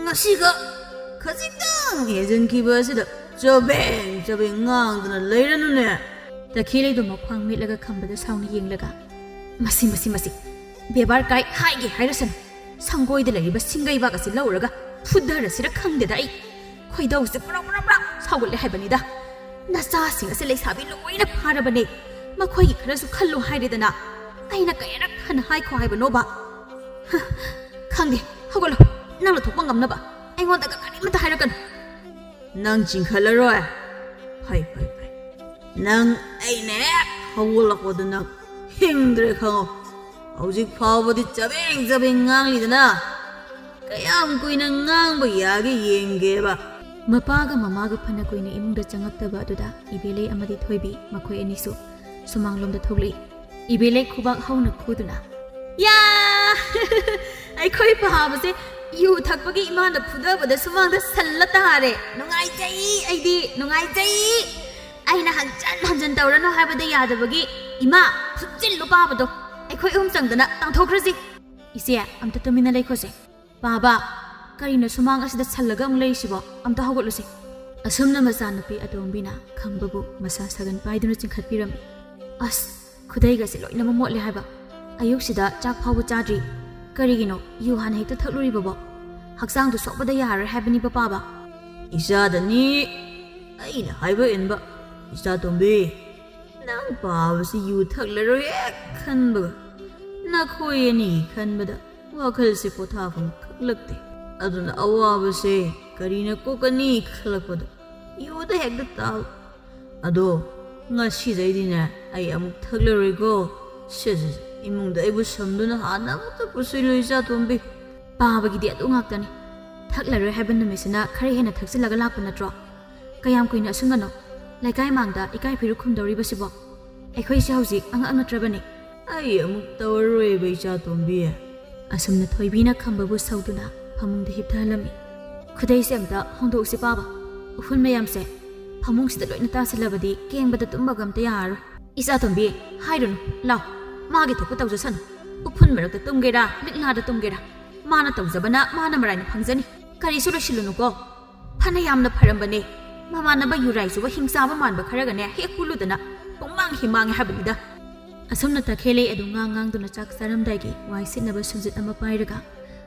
ꯉꯁꯤꯈꯛ ꯈꯖꯤꯛꯇꯪ ꯍꯦꯟꯖꯤꯟꯈꯤꯕ ꯑꯁꯤꯗ ꯆꯕꯦꯡ ꯆꯕꯦꯡ ꯉꯥꯡꯗꯅ ꯂꯩꯔꯅꯨꯅꯦ꯫ ꯇꯈꯦꯜꯂꯩꯗꯣ ꯃꯈ꯭ꯋꯥꯡ ꯃꯦꯠꯂꯒ ꯈꯝꯕꯗ ꯁꯥꯎꯅ ꯌꯦꯡꯂꯒ, "ꯃꯁꯤ, ꯃꯁꯤ, ꯃꯁꯤ, ꯕꯦꯕꯥꯔ ꯀꯥꯏ ꯍꯥꯏꯒꯦ ꯍꯥꯏꯔꯁꯅꯨ, ꯁꯪꯒꯣꯏꯗ ꯂꯩꯔꯤꯕ ꯁꯤꯡꯒꯩꯕꯥꯛ ꯑꯁꯤ ꯂꯧꯔꯒ ꯐꯨꯗꯔꯁꯤꯔ ꯈꯪꯗꯦꯗ꯫ ꯑꯩ ꯈꯣꯏꯗꯧꯁꯦ ꯄ꯭ꯔꯣꯛ ꯄ꯭ꯔꯣꯛ ꯄ꯭ꯔꯣꯛ ꯁꯥꯎꯒꯠꯂꯦ ꯍꯥꯏꯕꯅꯤꯗ꯫ ꯅꯆꯥꯁꯤꯡ ꯑꯁꯤ ꯂꯩꯁꯥꯕꯤ ꯂꯣꯏꯅ ꯐꯥꯔꯕꯅꯦ, ꯃꯈꯣꯏꯒꯤ ꯈꯔꯁꯨ ꯈꯜꯂꯨ ꯍꯥꯏꯔꯦꯗꯅ꯫ ꯑꯩꯅ ꯀꯌꯥꯔꯛ ꯍꯟꯅ ꯍꯥꯏꯈꯣ ꯍꯥꯏꯕꯅꯣꯕ? ꯍ, ꯈꯪꯗꯦ, ꯍꯧꯒꯠꯂꯣ, ꯅꯪꯅ ꯊꯣꯛꯄ ꯉꯝꯅꯕ ꯑꯩꯉꯣꯟꯗꯒ ꯀꯔꯤꯃꯇ ꯍꯥꯏꯔꯛꯀꯅꯨ꯫ ꯅꯪ ꯆꯤꯡꯈꯠꯂꯔꯣꯏ? ꯐꯩ, ꯐꯩ, ꯐꯩ꯫ ꯅꯪ ꯑꯩꯅ ꯍꯦꯛ ꯍꯧꯒꯠꯂꯛꯄꯗ ꯅꯪ ꯍꯤꯡꯗ꯭ꯔꯦ ꯈꯪꯉꯣ꯫ ꯍꯧꯖꯤꯛ ꯐꯥꯎꯕꯗꯤ ꯆꯕꯦꯡ ꯆꯕꯦꯡ ꯉꯥꯡꯂꯤꯗꯅ꯫ ꯀꯌꯥꯝ ꯀꯨꯏꯅ ꯉꯥꯡꯕ ꯌꯥꯒꯦ ꯌꯦꯡꯒꯦꯕ꯫ ꯃꯄꯥꯒ ꯃꯃꯥꯒ ꯐꯅ ꯀꯨꯏꯅ ꯏꯃꯨꯡꯗ ꯆꯪꯉꯛꯇꯕ ꯑꯗꯨꯗ ꯏꯕꯦꯂꯩ ꯑꯃꯗꯤ ꯊꯣꯏꯕꯤ ꯃꯈꯣꯏ ꯑꯅꯤꯁꯨ ꯁꯨꯃꯥꯡꯂꯣꯝꯗ ꯊꯣꯛꯂꯛꯏ꯫ ꯏꯕꯦꯂꯩ ꯈꯨꯕꯥꯛ ꯍꯧꯅ ꯈꯨꯗꯨꯅ, "ꯌꯥ! ꯑꯩꯈꯣꯏ ꯄꯥꯕꯁꯦ ꯌꯨ ꯊꯛꯄꯒꯤ ꯏꯃꯥꯅ ꯐꯨꯗꯕꯗ ꯁꯨꯃꯥꯡꯗ ꯁꯜꯂ ꯇꯥꯔꯦ꯫ ꯅꯨꯡꯉꯥꯏꯖꯩ, ꯑꯩꯗꯤ ꯅꯨꯡꯉꯥꯏꯖꯩ꯫ ꯑꯩꯅ ꯍꯟꯖꯟ ꯍꯟꯖꯟ ꯇꯧꯔꯅꯨ ꯍꯥꯏꯕꯗ ꯌꯥꯗꯕꯒꯤ, ꯏꯃꯥ, ꯐꯨꯠꯆꯤꯜꯂꯨ ꯄꯥꯕꯗꯣ꯫ ꯑꯩꯈꯣꯏ ꯑꯍꯨꯝ ꯆꯪꯗꯅ ꯇꯥꯟꯊꯣꯛꯈ꯭ꯔꯁꯤ꯫" "ꯏꯆꯦ, ꯑꯝꯇ ꯇꯨꯃꯤꯟꯅ ꯂꯩꯈꯣꯁꯦ꯫ ꯄꯥꯕ, ꯀꯔꯤꯅꯣ ꯁꯨꯃꯥꯡ ꯑꯁꯤꯗ ꯁꯜꯂꯒ ꯑꯃꯨꯛ ꯂꯩꯔꯤꯁꯤꯕꯣ? ꯑꯝꯇ ꯍꯧꯒꯠꯂꯨꯁꯦ꯫" ꯑꯁꯨꯝꯅ ꯃꯆꯥꯅꯨꯄꯤ ꯑꯇꯣꯝꯕꯤꯅ ꯈꯝꯕꯕꯨ ꯃꯁꯥ ꯁꯥꯒꯟ ꯄꯥꯏꯗꯨꯅ ꯆꯤꯡꯈꯠꯄꯤꯔꯝꯃꯤ꯫ ꯑꯁ, ꯈꯨꯗꯩꯒꯁꯦ ꯂꯣꯏꯅꯃꯛ ꯃꯣꯠꯂꯦ ꯍꯥꯏꯕ꯫ ꯑꯌꯨꯛꯁꯤꯗ ꯆꯥꯛ ꯐꯥꯎꯕ ꯆꯥꯗ꯭ꯔꯤ꯫ ꯀꯔꯤꯒꯤꯅꯣ ꯌꯨ ꯍꯥꯟꯅ ꯍꯦꯛꯇ ꯊꯛꯂꯨꯔꯤꯕꯕꯣ? ꯍꯛꯆꯥꯡꯗꯨ ꯁꯣꯛꯄꯗ ꯌꯥꯔꯔꯣꯏ ꯍꯥꯏꯕꯅꯤꯕ ꯄꯥꯕ꯫ ꯏꯆꯥꯗꯅꯤ ꯑꯩꯅ ꯍꯥꯏꯕ ꯏꯟꯕ꯫ ꯏꯆꯥ ꯇꯣꯝꯕꯤ, ꯅꯪ ꯄꯥꯕꯁꯤ ꯌꯨ ꯊꯛꯂꯔꯣꯏ ꯍꯦꯛ ꯈꯟꯕꯒ ꯅꯈꯣꯏ ꯑꯅꯤ ꯈꯟꯕꯗ ꯋꯥꯈꯜꯁꯦ ꯄꯣꯊꯥꯐꯝ ꯈꯪꯂꯛꯇꯦ꯫ ꯑꯗꯨꯅ ꯑꯋꯥꯕꯁꯦ ꯀꯔꯤꯅ ꯀꯣꯛꯀꯅꯤ ꯈꯜꯂꯛꯄꯗ ꯌꯨꯗ ꯍꯦꯛꯇ ꯇꯥꯕ꯫ ꯑꯗꯣ ꯉꯁꯤꯗꯩꯗꯤꯅꯦ ꯑꯩ ꯑꯃꯨꯛ ꯊꯛꯂꯔꯣꯏꯀꯣ꯫ ꯁꯦ, ꯁꯦ, ꯁꯦ, ꯏꯃꯨꯡꯗ ꯑꯩꯕꯨ ꯁꯝꯗꯨꯅ ꯍꯥꯟꯅ ꯑꯃꯨꯛꯇ ꯄꯨꯁꯤꯜꯂꯨ ꯏꯆꯥ ꯇꯣꯝꯕꯤ꯫ ꯄꯥꯕꯒꯤꯗꯤ ꯑꯗꯨ ꯉꯥꯛꯇꯅꯤ꯫ ꯊꯛꯂꯔꯣꯏ ꯍꯥꯏꯕ ꯅꯨꯃꯤꯠꯁꯤꯅ ꯈꯔ ꯍꯦꯟꯅ ꯊꯛꯆꯤꯜꯂꯒ ꯂꯥꯛꯄ ꯅꯠꯇ꯭ꯔꯣ? ꯀꯌꯥꯝ ꯀꯨꯏꯅ ꯑꯁꯨꯝꯅꯅꯣ? ꯂꯩꯀꯥꯏ ꯃꯥꯡꯗ ꯏꯀꯥꯏ ꯐꯤꯔꯨꯛ ꯈꯨꯝꯗꯧꯔꯤꯕꯁꯤꯕꯣ? ꯑꯩꯈꯣꯏꯁꯦ ꯍꯧꯖꯤꯛ ꯑꯉꯛ ꯑꯉꯛꯇ꯭ꯔꯕꯅꯤ꯫ ꯑꯩ ꯑꯃꯨꯛ ꯇꯧꯔꯔꯣꯏꯕ ꯏꯆꯥ ꯇꯣꯝꯕꯤ꯫ ꯑꯁꯨꯝꯅ ꯊꯣꯏꯕꯤꯅ ꯈꯝꯕꯕꯨ ꯁꯧꯗꯨꯅ ꯐꯃꯨꯡꯗ ꯍꯤꯞꯊꯍꯜꯂꯝꯃꯤ꯫ ꯈꯨꯗꯩꯁꯦ ꯑꯝꯇ ꯍꯣꯡꯗꯣꯛꯁꯤ ꯄꯥꯕ꯫ ꯎꯐꯨꯟ ꯃꯌꯥꯝꯁꯦ ꯐꯃꯨꯡꯁꯤꯗ ꯂꯣꯏꯅ ꯇꯥꯁꯤꯜꯂꯕꯗꯤ ꯀꯦꯡꯕꯗ ꯇꯨꯝꯕꯒ ꯑꯝꯇ ꯌꯥꯔꯔꯣꯏ꯫ ꯏꯆꯥ ꯇꯣꯝꯕꯤ, ꯍꯥꯏꯔꯨꯅꯨ, ꯂꯥꯎ꯫ ꯃꯥꯒꯤ ꯊꯣꯛꯄ ꯇꯧꯖꯁꯅꯨ꯫ ꯎꯐꯨꯟ ꯃꯔꯛꯇ ꯇꯨꯝꯒꯦꯔꯥ, ꯂꯤꯛꯂꯥꯗ ꯇꯨꯝꯒꯦꯔꯥ, ꯃꯥꯅ ꯇꯧꯖꯕꯅ ꯃꯥꯅ ꯃꯔꯥꯏꯅ ꯐꯪꯖꯅꯤ꯫ ꯀꯔꯤꯁꯨ ꯂꯣꯏꯁꯤꯜꯂꯨꯅꯨꯀꯣ꯫ ꯐꯅ ꯌꯥꯝꯅ ꯐꯔꯝꯕꯅꯦ꯫ ꯃꯃꯥꯟꯅꯕ ꯌꯨꯔꯥꯏ ꯆꯨꯕ ꯍꯤꯡꯆꯥꯕ ꯃꯥꯟꯕ ꯈꯔꯒꯅꯦ ꯍꯦꯛ ꯄꯨꯜꯂꯨꯗꯅ ꯄꯨꯡꯃꯥꯡ ꯍꯤ ꯃꯥꯡꯉꯦ ꯍꯥꯏꯕꯅꯤꯗ꯫ ꯑꯁꯨꯝꯅ ꯇꯈꯦꯜꯂꯩ ꯑꯗꯨ ꯉꯥꯡ ꯉꯥꯡꯗꯨꯅ ꯆꯥꯛ ꯆꯥꯔꯝꯗꯥꯏꯒꯤ ꯋꯥꯏ ꯁꯤꯠꯅꯕ ꯁꯨꯝꯖꯤꯠ ꯑꯃ ꯄꯥꯏꯔꯒ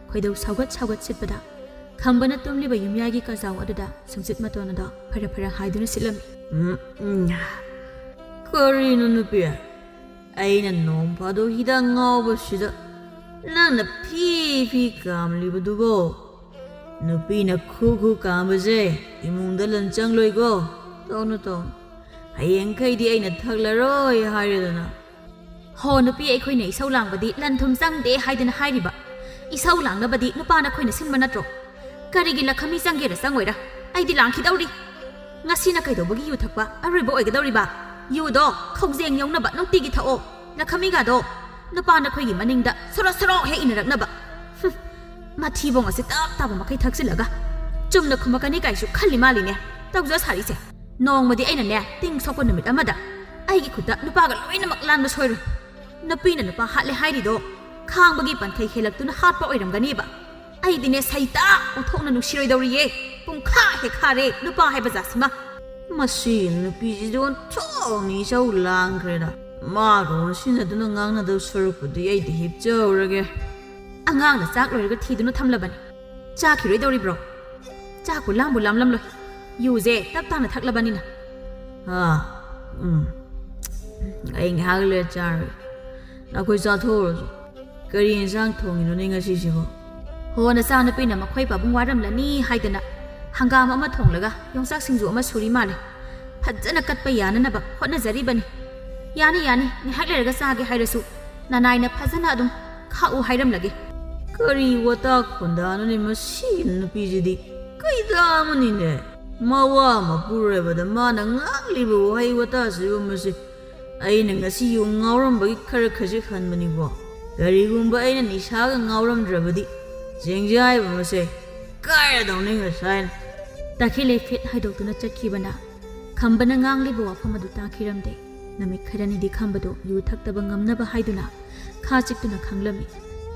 ꯈꯣꯏꯗꯧ ꯁꯥꯎꯒꯠ ꯁꯥꯎꯒꯠ ꯁꯤꯠꯄꯗ ꯈꯝꯕꯅ ꯇꯨꯝꯂꯤꯕ ꯌꯨꯝꯌꯥꯏꯒꯤ ꯀꯖꯥꯎ ꯑꯗꯨꯗ ꯁꯨꯝꯖꯤꯠ ꯃꯇꯣꯟ ꯑꯗꯣ ꯐꯔ ꯐꯔ ꯍꯥꯏꯗꯨꯅ ꯁꯤꯠꯂꯝꯃꯤ꯫ ꯎꯝ, ꯎꯝ꯫ ꯀꯔꯤꯅꯣ ꯅꯨꯄꯤ? ꯑꯩꯅ ꯅꯣꯡ ꯐꯥꯗꯣꯛ ꯍꯤꯗꯥꯛ ꯉꯥꯎꯕꯁꯤꯗ ꯅꯪꯅ ꯐꯤ ꯐꯤ ꯀꯥꯝꯂꯤꯕꯗꯨꯕꯣ? ꯅꯨꯄꯤꯅ ꯈꯨ ꯈꯨ ꯀꯥꯝꯕꯁꯦ ꯏꯃꯨꯡꯗ ꯂꯟ ꯆꯪꯂꯣꯏꯀꯣ꯫ ꯇꯧꯅꯨ, ꯇꯧꯅꯨ꯫ ꯍꯌꯦꯡꯈꯩꯗꯤ ꯑꯩꯅ ꯊꯛꯂꯔꯣꯏ ꯍꯥꯏꯔꯦꯗꯅ꯫ ꯍꯣ ꯅꯨꯄꯤ, ꯑꯩꯈꯣꯏꯅ ꯏꯁꯧ ꯂꯥꯡꯕꯗꯤ ꯂꯟ ꯊꯨꯝ ꯆꯪꯗꯦ ꯍꯥꯏꯗꯅ ꯍꯥꯏꯔꯤꯕ꯫ ꯏꯁꯧ ꯂꯥꯡꯅꯕꯗꯤ ꯅꯨꯄꯥ ꯅꯈꯣꯏꯅ ꯁꯤꯟꯕ ꯅꯠꯇ꯭ꯔꯣ? ꯀꯔꯤꯒꯤ ꯂꯈꯃꯤ ꯆꯪꯒꯦꯔꯥ ꯆꯪꯉꯣꯏꯔꯥ? ꯑꯩꯗꯤ ꯂꯥꯡꯈꯤꯗꯧꯔꯤ꯫ ꯉꯁꯤꯅ ꯀꯩꯗꯧꯕꯒꯤ ꯌꯨ ꯊꯛꯄ ꯑꯔꯣꯏꯕ ꯑꯣꯏꯒꯗꯧꯔꯤꯕ? ꯌꯨꯗꯣ ꯈꯧꯖꯦꯡ ꯌꯧꯅꯕ ꯅꯨꯡꯇꯤꯒꯤ ꯊꯛꯑꯣ꯫ ꯂꯈꯃꯤꯒꯗꯣ ꯅꯨꯄꯥ ꯅꯈꯣꯏꯒꯤ ꯃꯅꯤꯡꯗ ꯁꯣꯔꯣ ꯁꯣꯔꯣ ꯍꯦꯛ ꯏꯟꯅꯔꯛꯅꯕ꯫ ꯍꯨꯝ, ꯃꯊꯤꯕꯣꯡ ꯑꯁꯤ ꯇꯞ ꯇꯥꯕ ꯃꯈꯩ ꯊꯛꯆꯤꯜꯂꯒ ꯆꯨꯝꯅ ꯈꯨꯝꯃꯛꯀꯅꯤ ꯀꯥꯏꯁꯨ ꯈꯜꯂꯤ ꯃꯥꯜꯂꯤꯅꯦ ꯇꯧꯖ ꯁꯥꯔꯤꯁꯦ꯫ ꯅꯣꯡꯃꯗꯤ ꯑꯩꯅꯅꯦ ꯇꯤꯡ ꯁꯣꯛꯄ ꯅꯨꯃꯤꯠ ꯑꯃꯗ ꯑꯩꯒꯤ ꯈꯨꯠꯇ ꯅꯨꯄꯥꯒ ꯂꯣꯏꯅꯃꯛ ꯂꯥꯟꯕ ꯁꯣꯏꯔꯣꯏ꯫ ꯅꯨꯄꯤꯅ ꯅꯨꯄꯥ ꯍꯥꯠꯂꯦ ꯍꯥꯏꯔꯤꯗꯣ ꯈꯥꯡꯕꯒꯤ ꯄꯟꯊꯩ ꯍꯦꯜꯂꯛꯇꯨꯅ ꯍꯥꯠꯄ ꯑꯣꯏꯔꯝꯒꯅꯤꯕ꯫ ꯑꯩꯗꯤꯅꯦ ꯁꯩꯇꯥ ꯑꯣꯟꯊꯣꯛꯅ ꯅꯨꯡꯁꯤꯔꯣꯏꯗꯧꯔꯤꯌꯦ꯫ ꯄꯨꯡꯈꯥ ꯍꯦꯛ ꯈꯥꯔꯦ ꯅꯨꯄꯥ ꯍꯥꯏꯕ ꯖꯥꯠꯁꯤꯃ꯫ ꯃꯁꯤ ꯅꯨꯄꯤꯁꯤꯗꯤ ꯑꯣꯟꯊꯣꯛꯅ ꯏꯁꯧ ꯂꯥꯡꯈ꯭ꯔꯦꯗ꯫ ꯃꯥꯒ ꯑꯣꯟꯁꯤꯟꯅꯗꯨꯅ ꯉꯥꯡꯅꯗꯧ ꯁꯔꯨꯛꯄꯨꯗꯤ ꯑꯩꯗꯤ ꯍꯤꯞꯆꯍꯧꯔꯒꯦ꯫ ꯑꯉꯥꯡꯅ ꯆꯥꯛ ꯂꯣꯏꯔꯒ ꯊꯤꯗꯨꯅ ꯊꯝꯂꯕꯅꯤ꯫ ꯆꯥꯈꯤꯔꯣꯏꯗꯧꯔꯤꯕ꯭ꯔꯣ? ꯆꯥꯛꯄꯨ ꯂꯥꯝꯕꯨ ꯂꯥꯝꯂꯝꯂꯣꯏ꯫ ꯌꯨꯁꯦ ꯇꯞ ꯇꯥꯅ ꯊꯛꯂꯕꯅꯤꯅ꯫ ꯑꯥ, ꯎꯝ꯫ ꯑꯩ ꯉꯥꯏꯍꯥꯛ ꯂꯩꯔ ꯆꯥꯔꯒꯦ꯫ ꯅꯈꯣꯏ ꯆꯥꯊꯣꯛꯎꯔꯁꯨ꯫ ꯀꯔꯤ ꯌꯦꯟꯁꯥꯡ ꯊꯣꯡꯉꯤꯅꯣꯅꯦ ꯉꯁꯤꯁꯤꯕꯣ? ꯍꯣ, ꯅꯆꯥꯅꯨꯄꯤꯅ ꯃꯈꯣꯏ ꯄꯥꯕꯨꯡ ꯋꯥꯔꯝꯂꯅꯤ ꯍꯥꯏꯗꯅ ꯍꯪꯒꯥꯝ ꯑꯃ ꯊꯣꯡꯂꯒ ꯌꯣꯡꯆꯥꯛ ꯁꯤꯡꯖꯨ ꯑꯃ ꯁꯨꯔꯤ ꯃꯥꯜꯂꯦ꯫ ꯐꯖꯅ ꯀꯠꯄ ꯌꯥꯅꯅꯕ ꯍꯣꯠꯅꯖꯔꯤꯕꯅꯤ꯫ ꯌꯥꯅꯤ, ꯌꯥꯅꯤ, ꯉꯥꯏꯍꯥꯛ ꯂꯩꯔꯒ ꯆꯥꯒꯦ ꯍꯥꯏꯔꯁꯨ ꯅꯅꯥꯏꯅ ꯐꯖꯅ ꯑꯗꯨꯝ ꯈꯥꯛꯎ ꯍꯥꯏꯔꯝꯂꯒꯦ꯫ ꯀꯔꯤ ꯋꯥꯇꯥ ꯈꯣꯟꯗꯥꯅꯣꯅꯦ ꯃꯁꯤ ꯅꯨꯄꯤꯁꯤꯗꯤ? ꯀꯩꯗ ꯑꯃꯅꯤꯅꯦ꯫ ꯃꯋꯥ ꯃꯄꯨꯔꯣꯏꯕꯗ ꯃꯥꯅ ꯉꯥꯡꯂꯤꯕ ꯋꯥꯍꯩ ꯋꯥꯇꯥꯁꯤꯕꯨ ꯃꯁꯤ ꯑꯩꯅ ꯉꯁꯤ ꯌꯨ ꯉꯥꯎꯔꯝꯕꯒꯤ ꯈꯔ ꯈꯖꯤꯛ ꯍꯟꯕꯅꯤꯀꯣ꯫ ꯀꯔꯤꯒꯨꯝꯕ ꯑꯩꯅ ꯅꯤꯁꯥꯒ ꯉꯥꯎꯔꯝꯗ꯭ꯔꯕꯗꯤ ꯆꯦꯡꯖꯥꯏꯕ ꯃꯁꯦ ꯀꯥꯏꯔꯗꯧꯅꯤ ꯉꯁꯥꯏꯅ꯫ ꯇꯈꯦꯜꯂꯩ ꯐꯤꯠ ꯍꯥꯏꯗꯣꯛꯇꯨꯅ ꯆꯠꯈꯤꯕꯅ ꯈꯝꯕꯅ ꯉꯥꯡꯂꯤꯕ ꯋꯥꯐꯝ ꯑꯗꯨ ꯇꯥꯈꯤꯔꯝꯗꯦ꯫ ꯅꯨꯃꯤꯠ ꯈꯔꯅꯤꯗꯤ ꯈꯝꯕꯗꯨ ꯌꯨ ꯊꯛꯇꯕ ꯉꯝꯅꯕ ꯍꯥꯏꯗꯨꯅ ꯈꯥ ꯆꯤꯛꯇꯨꯅ ꯈꯥꯡꯂꯝꯃꯤ꯫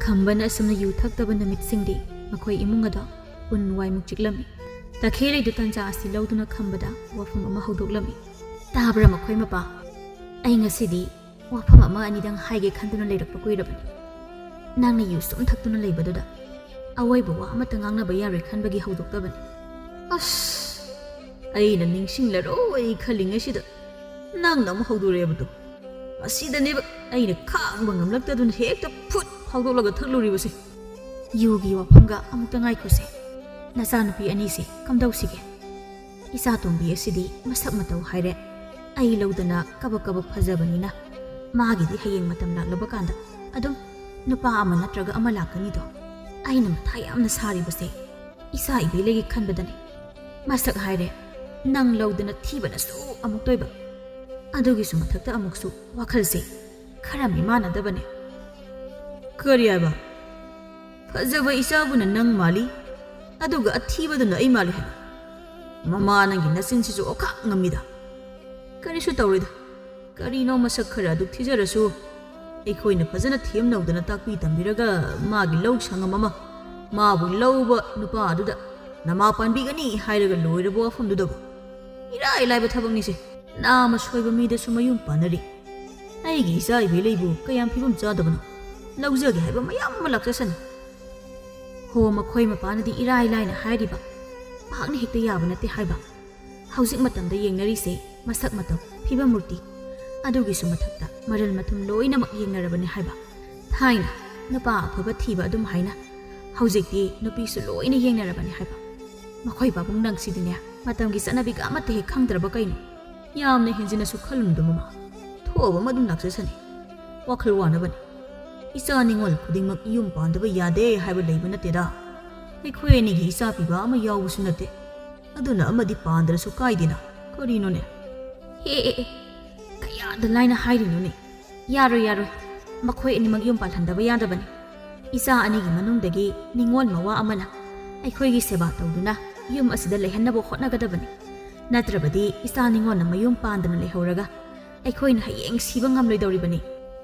ꯈꯝꯕꯅ ꯑꯁꯨꯝꯅ ꯌꯨ ꯊꯛꯇꯕ ꯅꯨꯃꯤꯠꯁꯤꯡꯗꯤ ꯃꯈꯣꯏ ꯏꯃꯨꯡ ꯑꯗꯣ ꯎꯟ ꯋꯥꯏꯃꯨꯛ ꯆꯤꯛꯂꯝꯃꯤ꯫ ꯇꯈꯦꯜꯂꯩꯗꯨ ꯇꯟꯖꯥ ꯑꯁꯤ ꯂꯧꯗꯨꯅ ꯈꯝꯕꯗ ꯋꯥꯐꯝ ꯑꯃ ꯍꯧꯗꯣꯛꯂꯝꯃꯤ꯫ ꯇꯥꯕ꯭ꯔꯥ ꯃꯈꯣꯏ ꯃꯄꯥ? ꯑꯩ ꯉꯁꯤꯗꯤ ꯋꯥꯐꯝ ꯑꯃ ꯑꯅꯤꯗꯪ ꯍꯥꯏꯒꯦ ꯈꯟꯗꯨꯅ ꯂꯩꯔꯛꯄ ꯀꯨꯏꯔꯕꯅꯤ꯫ ꯅꯪꯅ ꯌꯨ ꯁꯨꯝ ꯊꯛꯇꯨꯅ ꯂꯩꯕꯗꯨꯗ ꯑꯋꯣꯏꯕ ꯋꯥ ꯑꯃꯠꯇ ꯉꯥꯡꯅꯕ ꯌꯥꯔꯣꯏ ꯈꯟꯕꯒꯤ ꯍꯧꯗꯣꯛꯇꯕꯅꯤ꯫ ꯑꯁ, ꯑꯩꯅ ꯅꯤꯡꯁꯤꯡꯂꯔꯣꯏ ꯈꯜꯂꯤꯉꯩꯁꯤꯗ ꯅꯪꯅ ꯑꯃꯨꯛ ꯍꯧꯗꯣꯔꯛꯑꯦꯕꯗꯣ꯫ ꯃꯁꯤꯗꯅꯦꯕ ꯑꯩꯅ ꯈꯥꯡꯕ ꯉꯝꯂꯛꯇꯗꯨꯅ ꯍꯦꯛꯇ ꯐꯨꯠ ꯐꯥꯎꯗꯣꯛꯂꯒ ꯊꯛꯂꯨꯔꯤꯕꯁꯦ꯫ ꯌꯨꯒꯤ ꯋꯥꯐꯝꯒ ꯑꯃꯨꯛꯇ ꯉꯥꯏꯈꯣꯁꯦ꯫ ꯅꯆꯥꯅꯨꯄꯤ ꯑꯅꯤꯁꯦ ꯀꯝꯗꯧꯁꯤꯒꯦ? ꯏꯆꯥ ꯇꯣꯝꯕꯤ ꯑꯁꯤꯗꯤ ꯃꯁꯛ ꯃꯇꯧ ꯍꯥꯏꯔꯦ꯫ ꯑꯩ ꯂꯧꯗꯅ ꯀꯕꯛ ꯀꯕꯛ ꯐꯖꯕꯅꯤꯅ ꯃꯥꯒꯤꯗꯤ ꯍꯌꯦꯡ ꯃꯇꯝ ꯂꯥꯛꯂꯕ ꯀꯥꯟꯗ ꯑꯗꯨꯝ ꯅꯨꯄꯥ ꯑꯃ ꯅꯠꯇ꯭ꯔꯒ ꯑꯃ ꯂꯥꯛꯀꯅꯤꯗꯣ꯫ ꯑꯩꯅ ꯃꯊꯥ ꯌꯥꯝꯅ ꯁꯥꯔꯤꯕꯁꯦ ꯏꯆꯥ ꯏꯕꯦꯂꯩꯒꯤ ꯈꯟꯕꯗꯅꯤ꯫ ꯃꯁꯛ ꯍꯥꯏꯔꯦ, ꯅꯪ ꯂꯧꯗꯅ ꯊꯤꯕꯅꯁꯨ ꯑꯃꯨꯛꯇꯣꯏꯕ꯫ ꯑꯗꯨꯒꯤꯁꯨ ꯃꯊꯛꯇ ꯑꯃꯨꯛꯁꯨ ꯋꯥꯈꯜꯁꯦ ꯈꯔ ꯃꯤꯃꯥꯟꯅꯗꯕꯅꯦ꯫ ꯀꯔꯤ ꯍꯥꯏꯕ? ꯐꯖꯕ ꯏꯆꯥꯕꯨꯅ ꯅꯪ ꯃꯥꯜꯂꯤ, ꯑꯗꯨꯒ ꯑꯊꯤꯕꯗꯨꯅ ꯑꯩ ꯃꯥꯜꯂꯤ ꯍꯥꯏꯕ? ꯃꯃꯥ, ꯅꯪꯒꯤ ꯅꯆꯤꯟꯁꯤꯁꯨ ꯑꯣꯈꯥꯛ ꯉꯝꯃꯤꯗ꯫ ꯀꯔꯤꯁꯨ ꯇꯧꯔꯣꯏꯗ꯫ ꯀꯔꯤꯅꯣ ꯃꯁꯛ ꯈꯔ ꯑꯗꯨꯛ ꯊꯤꯖꯔꯁꯨ, ꯑꯩꯈꯣꯏꯅ ꯐꯖꯅ ꯊꯦꯝꯅꯧꯗꯅ ꯇꯥꯛꯄꯤ ꯇꯝꯕꯤꯔꯒ ꯃꯥꯒꯤ ꯂꯧ ꯁꯪꯉꯝ ꯑꯃ, ꯃꯥꯕꯨ ꯂꯧꯕ ꯅꯨꯄꯥ ꯑꯗꯨꯗ ꯅꯃꯥ ꯄꯥꯟꯕꯤꯒꯅꯤ ꯍꯥꯏꯔꯒ ꯂꯣꯏꯔꯕ ꯋꯥꯐꯝꯗꯨꯗꯕꯨ? ꯏꯔꯥꯏ ꯂꯥꯏꯕ ꯊꯕꯛꯅꯤꯁꯦ꯫ ꯅꯥꯃ ꯁꯣꯏꯕ ꯃꯤꯗꯁꯨ ꯃꯌꯨꯝ ꯄꯥꯟꯅꯔꯤ꯫ ꯑꯩꯒꯤ ꯏꯆꯥ ꯏꯕꯦꯂꯩꯕꯨ ꯀꯌꯥꯝ ꯐꯤꯕꯝ ꯆꯥꯗꯕꯅꯣ? ꯂꯧꯖꯒꯦ ꯍꯥꯏꯕ ꯃꯌꯥꯝ ꯑꯃ ꯂꯥꯛꯆꯁꯅꯤ꯫ ꯍꯣ, ꯃꯈꯣꯏ ꯃꯄꯥꯅꯗꯤ ꯏꯔꯥꯏ ꯂꯥꯏꯅ ꯍꯥꯏꯔꯤꯕ, ꯄꯥꯛꯅ ꯍꯦꯛꯇ ꯌꯥꯕ ꯅꯠꯇꯦ ꯍꯥꯏꯕ꯫ ꯍꯧꯖꯤꯛ ꯃꯇꯝꯗ ꯌꯦꯡꯅꯔꯤꯁꯦ ꯃꯁꯛ ꯃꯇꯧ, ꯐꯤꯕꯝ ꯃꯨꯔꯇꯤ, ꯑꯗꯨꯒꯤꯁꯨ ꯃꯊꯛꯇ ꯃꯔꯜ ꯃꯊꯨꯝ ꯂꯣꯏꯅꯃꯛ ꯌꯦꯡꯅꯔꯕꯅꯤ ꯍꯥꯏꯕ꯫ ꯊꯥꯏꯅ ꯅꯨꯄꯥ ꯑꯐꯕ ꯊꯤꯕ ꯑꯗꯨꯝ ꯍꯥꯏꯅ, ꯍꯧꯖꯤꯛꯇꯤ ꯅꯨꯄꯤꯁꯨ ꯂꯣꯏꯅ ꯌꯦꯡꯅꯔꯕꯅꯤ ꯍꯥꯏꯕ꯫ ꯃꯈꯣꯏ ꯄꯥꯕꯨꯡ ꯅꯪꯁꯤꯗꯤꯅꯦ, ꯃꯇꯝꯒꯤ ꯆꯠꯅꯕꯤꯒ ꯑꯃꯠꯇ ꯍꯦꯛ ꯈꯪꯗ꯭ꯔꯕ ꯀꯩꯅꯣ? ꯌꯥꯝꯅ ꯍꯦꯟꯖꯤꯟꯅꯁꯨ ꯈꯜꯂꯨꯅꯨꯗ ꯃꯃꯥ, ꯊꯣꯛꯑꯕ ꯑꯃ ꯑꯗꯨꯝ ꯂꯥꯛꯆꯁꯅꯤ꯫ ꯋꯥꯈꯜ ꯋꯥꯅꯕꯅꯤ꯫ ꯏꯆꯥ ꯅꯤꯉꯣꯜ ꯈꯨꯗꯤꯡꯃꯛ ꯌꯨꯝ ꯄꯥꯟꯗꯕ ꯌꯥꯗꯦ ꯍꯥꯏꯕ ꯂꯩꯕ ꯅꯠꯇꯦꯗ꯫ ꯑꯩꯈꯣꯏ ꯑꯅꯤꯒꯤ ꯏꯆꯥ ꯄꯤꯕ ꯑꯃ ꯌꯥꯎꯕꯁꯨ ꯅꯠꯇꯦ꯫ ꯑꯗꯨꯅ ꯑꯃꯗꯤ ꯄꯥꯟꯗ꯭ꯔꯁꯨ ꯀꯥꯏꯗꯦꯅ꯫ ꯀꯔꯤꯅꯣꯅꯦ? ꯍꯦ, ꯑꯦ, ꯑꯦ, ꯀꯌꯥꯗ ꯂꯥꯏꯅ ꯍꯥꯏꯔꯤꯅꯣꯅꯦ? ꯌꯥꯔꯣꯏ, ꯌꯥꯔꯣꯏ꯫ ꯃꯈꯣꯏ ꯑꯅꯤꯃꯛ ꯌꯨꯝ ꯄꯥꯜꯍꯟꯗꯕ ꯌꯥꯗꯕꯅꯤ꯫ ꯏꯆꯥ ꯑꯅꯤꯒꯤ ꯃꯅꯨꯡꯗꯒꯤ ꯅꯤꯉꯣꯜ ꯃꯋꯥ ꯑꯃꯅ ꯑꯩꯈꯣꯏꯒꯤ ꯁꯦꯕꯥ ꯇꯧꯗꯨꯅ ꯌꯨꯝ ꯑꯁꯤꯗ ꯂꯩꯍꯟꯅꯕ ꯍꯣꯠꯅꯒꯗꯕꯅꯤ꯫ ꯅꯠꯇ꯭ꯔꯕꯗꯤ ꯏꯆꯥ ꯅꯤꯉꯣꯜꯅ ꯃꯌꯨꯝ ꯄꯥꯟꯗꯅ ꯂꯩꯍꯧꯔꯒ ꯑꯩꯈꯣꯏꯅ ꯍꯌꯦꯡ ꯁꯤꯕ ꯉꯝꯂꯣꯏꯗꯧꯔꯤꯕꯅꯤ꯫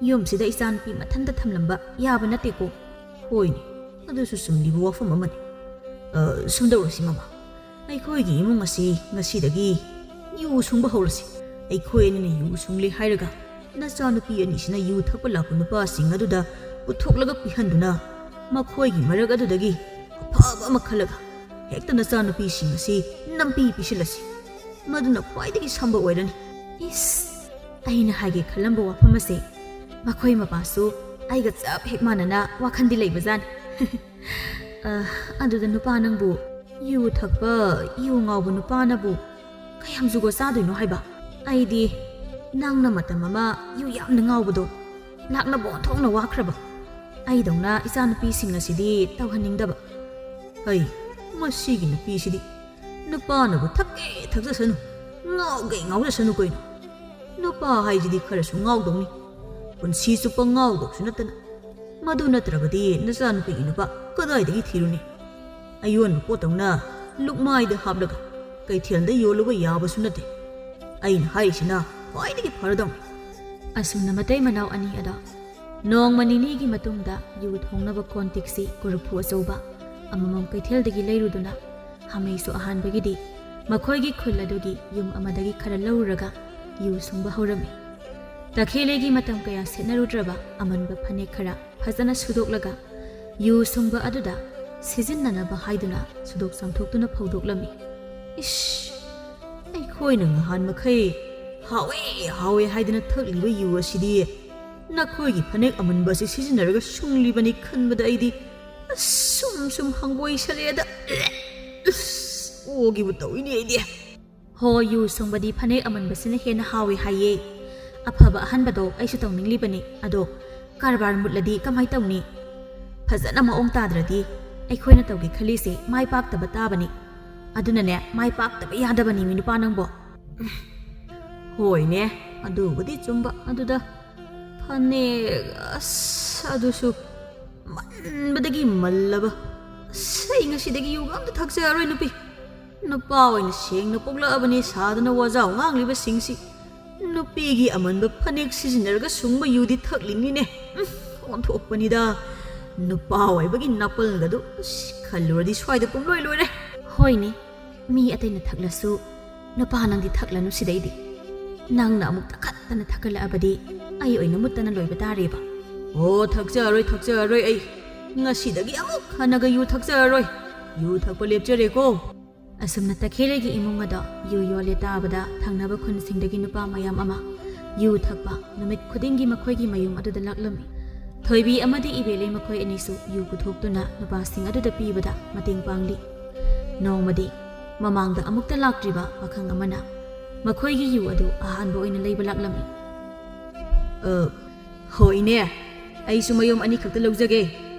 ꯌꯨꯝꯁꯤꯗ ꯏꯆꯥꯅꯨꯄꯤ ꯃꯊꯟꯇ ꯊꯝꯂꯝꯕ ꯌꯥꯕ ꯅꯠꯇꯦꯀꯣ꯫ ꯍꯣꯏꯅꯦ, ꯑꯗꯨꯁꯨ ꯆꯨꯝꯂꯤꯕ ꯋꯥꯐꯝ ꯑꯃꯅꯤ꯫ ꯑ, ꯁꯨꯝꯗꯧꯔꯁꯤ ꯃꯃꯥ, ꯑꯩꯈꯣꯏꯒꯤ ꯏꯃꯨꯡ ꯑꯁꯤ ꯉꯁꯤꯗꯒꯤ ꯌꯨ ꯁꯨꯡꯕ ꯍꯧꯔꯁꯤ꯫ ꯑꯩꯈꯣꯏ ꯑꯅꯤꯅ ꯌꯨ ꯁꯨꯡꯂꯦ ꯍꯥꯏꯔꯒ ꯅꯆꯥꯅꯨꯄꯤ ꯑꯅꯤꯁꯤꯅ ꯌꯨ ꯊꯛꯄ ꯂꯥꯛꯄ ꯅꯨꯄꯥꯁꯤꯡ ꯑꯗꯨꯗ ꯄꯨꯊꯣꯛꯂꯒ ꯄꯤꯍꯟꯗꯨꯅ, ꯃꯈꯣꯏꯒꯤ ꯃꯔꯛ ꯑꯗꯨꯗꯒꯤ ꯑꯐꯕ ꯑꯃ ꯈꯜꯂꯒ ꯍꯦꯛꯇ ꯅꯆꯥꯅꯨꯄꯤꯁꯤꯡ ꯑꯁꯤ ꯅꯝꯄꯤ ꯄꯤꯁꯤꯜꯂꯁꯤ꯫ ꯃꯗꯨꯅ ꯈ꯭ꯋꯥꯏꯗꯒꯤ ꯁꯝꯕ ꯑꯣꯏꯔꯅꯤ꯫ ꯏꯁ, ꯑꯩꯅ ꯍꯥꯏꯒꯦ ꯈꯜꯂꯝꯕ ꯋꯥꯐꯝ ꯑꯁꯦ ꯃꯈꯣꯏ ꯃꯄꯥꯁꯨ ꯑꯩꯒ ꯆꯞ ꯍꯦꯛ ꯃꯥꯟꯅꯅ ꯋꯥꯈꯜꯗꯤ ꯂꯩꯕꯖꯥꯠꯅꯤ꯫ ꯑ, ꯑꯗꯨꯗ ꯅꯨꯄꯥ ꯅꯪꯕꯨ ꯌꯨ ꯊꯛꯄ, ꯌꯨ ꯉꯥꯎꯕ ꯅꯨꯄꯥꯅꯕꯨ ꯀꯌꯥꯝ ꯖꯨꯒꯣꯠ ꯆꯥꯗꯣꯏꯅꯣ ꯍꯥꯏꯕ? ꯑꯩꯗꯤ ꯅꯪꯅ ꯃꯇꯝ ꯑꯃ ꯌꯨ ꯌꯥꯝꯅ ꯉꯥꯎꯕꯗꯣ ꯂꯥꯛꯅꯕ ꯑꯣꯟꯊꯣꯛꯅ ꯋꯥꯈ꯭ꯔꯕ꯫ ꯑꯩꯗꯧꯅ ꯏꯆꯥꯅꯨꯄꯤꯁꯤꯡ ꯑꯁꯤꯗꯤ ꯇꯧꯍꯟꯅꯤꯡꯗꯕ꯫ ꯍꯩ, ꯃꯁꯤꯒꯤ ꯅꯨꯄꯤꯁꯤꯗꯤ ꯅꯨꯄꯥꯅꯕꯨ ꯊꯛꯀꯦ ꯊꯛꯆꯁꯅꯨ, ꯉꯥꯎꯒꯦ ꯉꯥꯎꯖꯁꯅꯨ ꯀꯩꯅꯣ꯫ ꯅꯨꯄꯥ ꯍꯥꯏꯁꯤꯗꯤ ꯈꯔꯁꯨ ꯉꯥꯎꯗꯧꯅꯤ, ꯄꯨꯟꯁꯤ ꯆꯨꯞꯄ ꯉꯥꯎꯗꯧꯁꯨ ꯅꯠꯇꯅ꯫ ꯃꯗꯨ ꯅꯠꯇ꯭ꯔꯕꯗꯤ ꯅꯆꯥꯅꯨꯄꯤꯒꯤ ꯅꯨꯄꯥ ꯀꯗꯥꯏꯗꯒꯤ ꯊꯤꯔꯨꯅꯤ? ꯑꯌꯣꯟꯕ ꯄꯣꯠꯇꯧꯅ ꯂꯨꯛꯃꯥꯏꯗ ꯍꯥꯞꯂꯒ ꯀꯩꯊꯦꯜꯗ ꯌꯣꯜꯂꯨꯕ ꯌꯥꯕꯁꯨ ꯅꯠꯇꯦ꯫ ꯑꯩꯅ ꯍꯥꯏꯔꯤꯁꯤꯅ ꯈ꯭ꯋꯥꯏꯗꯒꯤ ꯐꯔꯗꯧꯅꯤ꯫ ꯑꯁꯨꯝꯅ ꯃꯇꯩ ꯃꯅꯥꯎ ꯑꯅꯤ ꯑꯗꯣ ꯅꯣꯡꯃ ꯅꯤꯅꯤꯒꯤ ꯃꯇꯨꯡꯗ ꯌꯨ ꯊꯣꯡꯅꯕ ꯀꯣꯟ ꯇꯤꯛꯁꯤ ꯀꯣꯔꯐꯨ ꯑꯆꯧꯕ ꯑꯃꯃꯝ ꯀꯩꯊꯦꯜꯗꯒꯤ ꯂꯩꯔꯨꯗꯨꯅ, ꯍꯥꯃꯩꯁꯨ ꯑꯍꯥꯟꯕꯒꯤꯗꯤ ꯃꯈꯣꯏꯒꯤ ꯈꯨꯜ ꯑꯗꯨꯒꯤ ꯌꯨꯝ ꯑꯃꯗꯒꯤ ꯈꯔ ꯂꯧꯔꯨꯔꯒ ꯌꯨ ꯁꯨꯡꯕ ꯍꯧꯔꯝꯃꯤ꯫ ꯇꯈꯦꯜꯂꯩꯒꯤ ꯃꯇꯝ ꯀꯌꯥ ꯁꯦꯠꯅꯔꯨꯗ꯭ꯔꯕ ꯑꯃꯟꯕ ꯐꯅꯦꯛ ꯈꯔ ꯐꯖꯅ ꯁꯨꯗꯣꯛꯂꯒ ꯌꯨ ꯁꯨꯡꯕ ꯑꯗꯨꯗ ꯁꯤꯖꯤꯟꯅꯅꯕ ꯍꯥꯏꯗꯨꯅ ꯁꯨꯗꯣꯛ ꯆꯥꯝꯊꯣꯛꯇꯨꯅ ꯐꯧꯗꯣꯛꯂꯝꯃꯤ꯫ ꯏꯁ, ꯑꯩꯈꯣꯏꯅ ꯉꯍꯥꯟ ꯃꯈꯩ ꯍꯥꯎꯋꯦ ꯍꯥꯎꯋꯦ ꯍꯥꯏꯗꯨꯅ ꯊꯛꯂꯤꯕ ꯌꯨ ꯑꯁꯤꯗꯤ ꯅꯈꯣꯏꯒꯤ ꯐꯅꯦꯛ ꯑꯃꯟꯕ ꯑꯁꯤ ꯁꯤꯖꯤꯟꯅꯔꯒ ꯁꯨꯡꯂꯤꯕꯅꯤ ꯈꯟꯕꯗ ꯑꯩꯗꯤ ꯑꯁ, ꯁꯨꯝ ꯁꯨꯝ ꯍꯪꯒꯣꯏꯁꯜꯂꯛꯑꯦꯗ꯫ ꯑꯁ, ꯑꯣꯒꯤꯕꯨ ꯇꯧꯏꯅꯦ ꯑꯩꯗꯤ꯫ ꯍꯣ, ꯌꯨ ꯁꯨꯡꯕꯗꯤ ꯐꯅꯦꯛ ꯑꯃꯟꯕꯁꯤꯅ ꯍꯦꯟꯅ ꯍꯥꯎꯏ ꯍꯥꯏꯌꯦ꯫ ꯑꯐꯕ ꯑꯍꯟꯕꯗꯣ ꯑꯩꯁꯨ ꯇꯧꯅꯤꯡꯂꯤꯕꯅꯤ, ꯑꯗꯣ ꯀꯔꯕꯥꯔ ꯃꯨꯠꯂꯗꯤ ꯀꯃꯥꯏ ꯇꯧꯅꯤ? ꯐꯖꯅ ꯃꯑꯣꯡ ꯇꯥꯗ꯭ꯔꯗꯤ ꯑꯩꯈꯣꯏꯅ ꯇꯧꯒꯦ ꯈꯜꯂꯤꯁꯦ ꯃꯥꯏ ꯄꯥꯛꯇꯕ ꯇꯥꯕꯅꯤ꯫ ꯑꯗꯨꯅꯅꯦ, ꯃꯥꯏ ꯄꯥꯛꯇꯕ ꯌꯥꯗꯕꯅꯤ ꯃꯤ ꯅꯨꯄꯥ ꯅꯪꯕꯣ꯫ ꯍꯣꯏꯅꯦ, ꯑꯗꯨꯕꯨꯗꯤ ꯆꯨꯝꯕ꯫ ꯑꯗꯨꯗ ꯐꯅꯦꯛ, ꯑꯁ, ꯑꯗꯨꯁꯨ ꯃꯟꯕꯗꯒꯤ ꯃꯜꯂꯕ꯫ ꯑꯁ, ꯑꯩ ꯉꯁꯤꯗꯒꯤ ꯌꯨꯒ ꯑꯝꯇ ꯊꯛꯆꯔꯔꯣꯏ ꯅꯨꯄꯤ꯫ ꯅꯨꯄꯥ ꯑꯣꯏꯅ ꯁꯦꯡꯅ ꯄꯣꯛꯂꯛꯑꯕꯅꯤ ꯁꯥꯗꯅ ꯋꯥꯖꯥꯎ ꯉꯥꯡꯂꯤꯕꯁꯤꯡꯁꯤ꯫ ꯅꯨꯄꯤꯒꯤ ꯑꯃꯟꯕ ꯐꯅꯦꯛ ꯁꯤꯖꯤꯟꯅꯔꯒ ꯁꯨꯡꯕ ꯌꯨꯗꯤ ꯊꯛꯂꯤꯅꯤꯅꯦ꯫ ꯎꯝ, ꯑꯣꯟꯊꯣꯛꯄꯅꯤꯗ꯫ ꯅꯨꯄꯥ ꯑꯣꯏꯕꯒꯤ ꯅꯥꯄꯜꯒꯗꯨ, ꯑꯁ, ꯈꯜꯂꯨꯔꯗꯤ ꯁ꯭ꯋꯥꯏꯗ ꯄꯨꯝꯂꯣꯏ ꯂꯣꯏꯔꯦ꯫ ꯍꯣꯏꯅꯦ, ꯃꯤ ꯑꯇꯩꯅ ꯊꯛꯂꯁꯨ ꯅꯨꯄꯥ ꯅꯪꯗꯤ ꯊꯛꯂꯅꯨ ꯁꯤꯗꯩꯗꯤ꯫ ꯅꯪꯅ ꯑꯃꯨꯛ ꯇꯛꯈꯠꯇꯅ ꯊꯛꯀꯠꯂꯛꯑꯕꯗꯤ ꯑꯩ ꯑꯣꯏꯅ ꯃꯨꯠꯇꯅ ꯂꯣꯏꯕ ꯇꯥꯔꯦꯕ꯫ ꯑꯣ, ꯊꯛꯆꯔꯔꯣꯏ, ꯊꯛꯆꯔꯔꯣꯏ ꯑꯩ꯫ ꯉꯁꯤꯗꯒꯤ ꯑꯃꯨꯛ ꯍꯟꯅꯒ ꯌꯨ ꯊꯛꯆꯔꯔꯣꯏ꯫ ꯌꯨ ꯊꯛꯄ ꯂꯦꯞꯆꯔꯦꯀꯣ꯫ ꯑꯁꯨꯝꯅ ꯇꯈꯦꯜꯂꯩꯒꯤ ꯏꯃꯨꯡ ꯑꯗꯣ ꯌꯨ ꯌꯣꯜꯂꯦ ꯇꯥꯕꯗ ꯊꯪꯅꯕ ꯈꯨꯟꯁꯤꯡꯗꯒꯤ ꯅꯨꯄꯥ ꯃꯌꯥꯝ ꯑꯃ ꯌꯨ ꯊꯛꯄ ꯅꯨꯃꯤꯠ ꯈꯨꯗꯤꯡꯒꯤ ꯃꯈꯣꯏꯒꯤ ꯃꯌꯨꯝ ꯑꯗꯨꯗ ꯂꯥꯛꯂꯝꯃꯤ꯫ ꯊꯣꯏꯕꯤ ꯑꯃꯗꯤ ꯏꯕꯦꯂꯩ ꯃꯈꯣꯏ ꯑꯅꯤꯁꯨ ꯌꯨ ꯄꯨꯊꯣꯛꯇꯨꯅ ꯅꯨꯄꯥꯁꯤꯡ ꯑꯗꯨꯗ ꯄꯤꯕꯗ ꯃꯇꯦꯡ ꯄꯥꯡꯂꯤ꯫ ꯅꯣꯡꯃꯗꯤ ꯃꯃꯥꯡꯗ ꯑꯃꯨꯛꯇ ꯂꯥꯛꯇ꯭ꯔꯤꯕ ꯄꯥꯈꯪ ꯑꯃꯅ ꯃꯈꯣꯏꯒꯤ ꯌꯨ ꯑꯗꯨ ꯑꯍꯥꯟꯕ ꯑꯣꯏꯅ ꯂꯩꯕ ꯂꯥꯛꯂꯝꯃꯤ꯫ "ꯑ, ꯍꯣꯏꯅꯦ, ꯑꯩꯁꯨ ꯃꯌꯨꯝ ꯑꯅꯤꯈꯛꯇ ꯂꯧꯖꯒꯦ꯫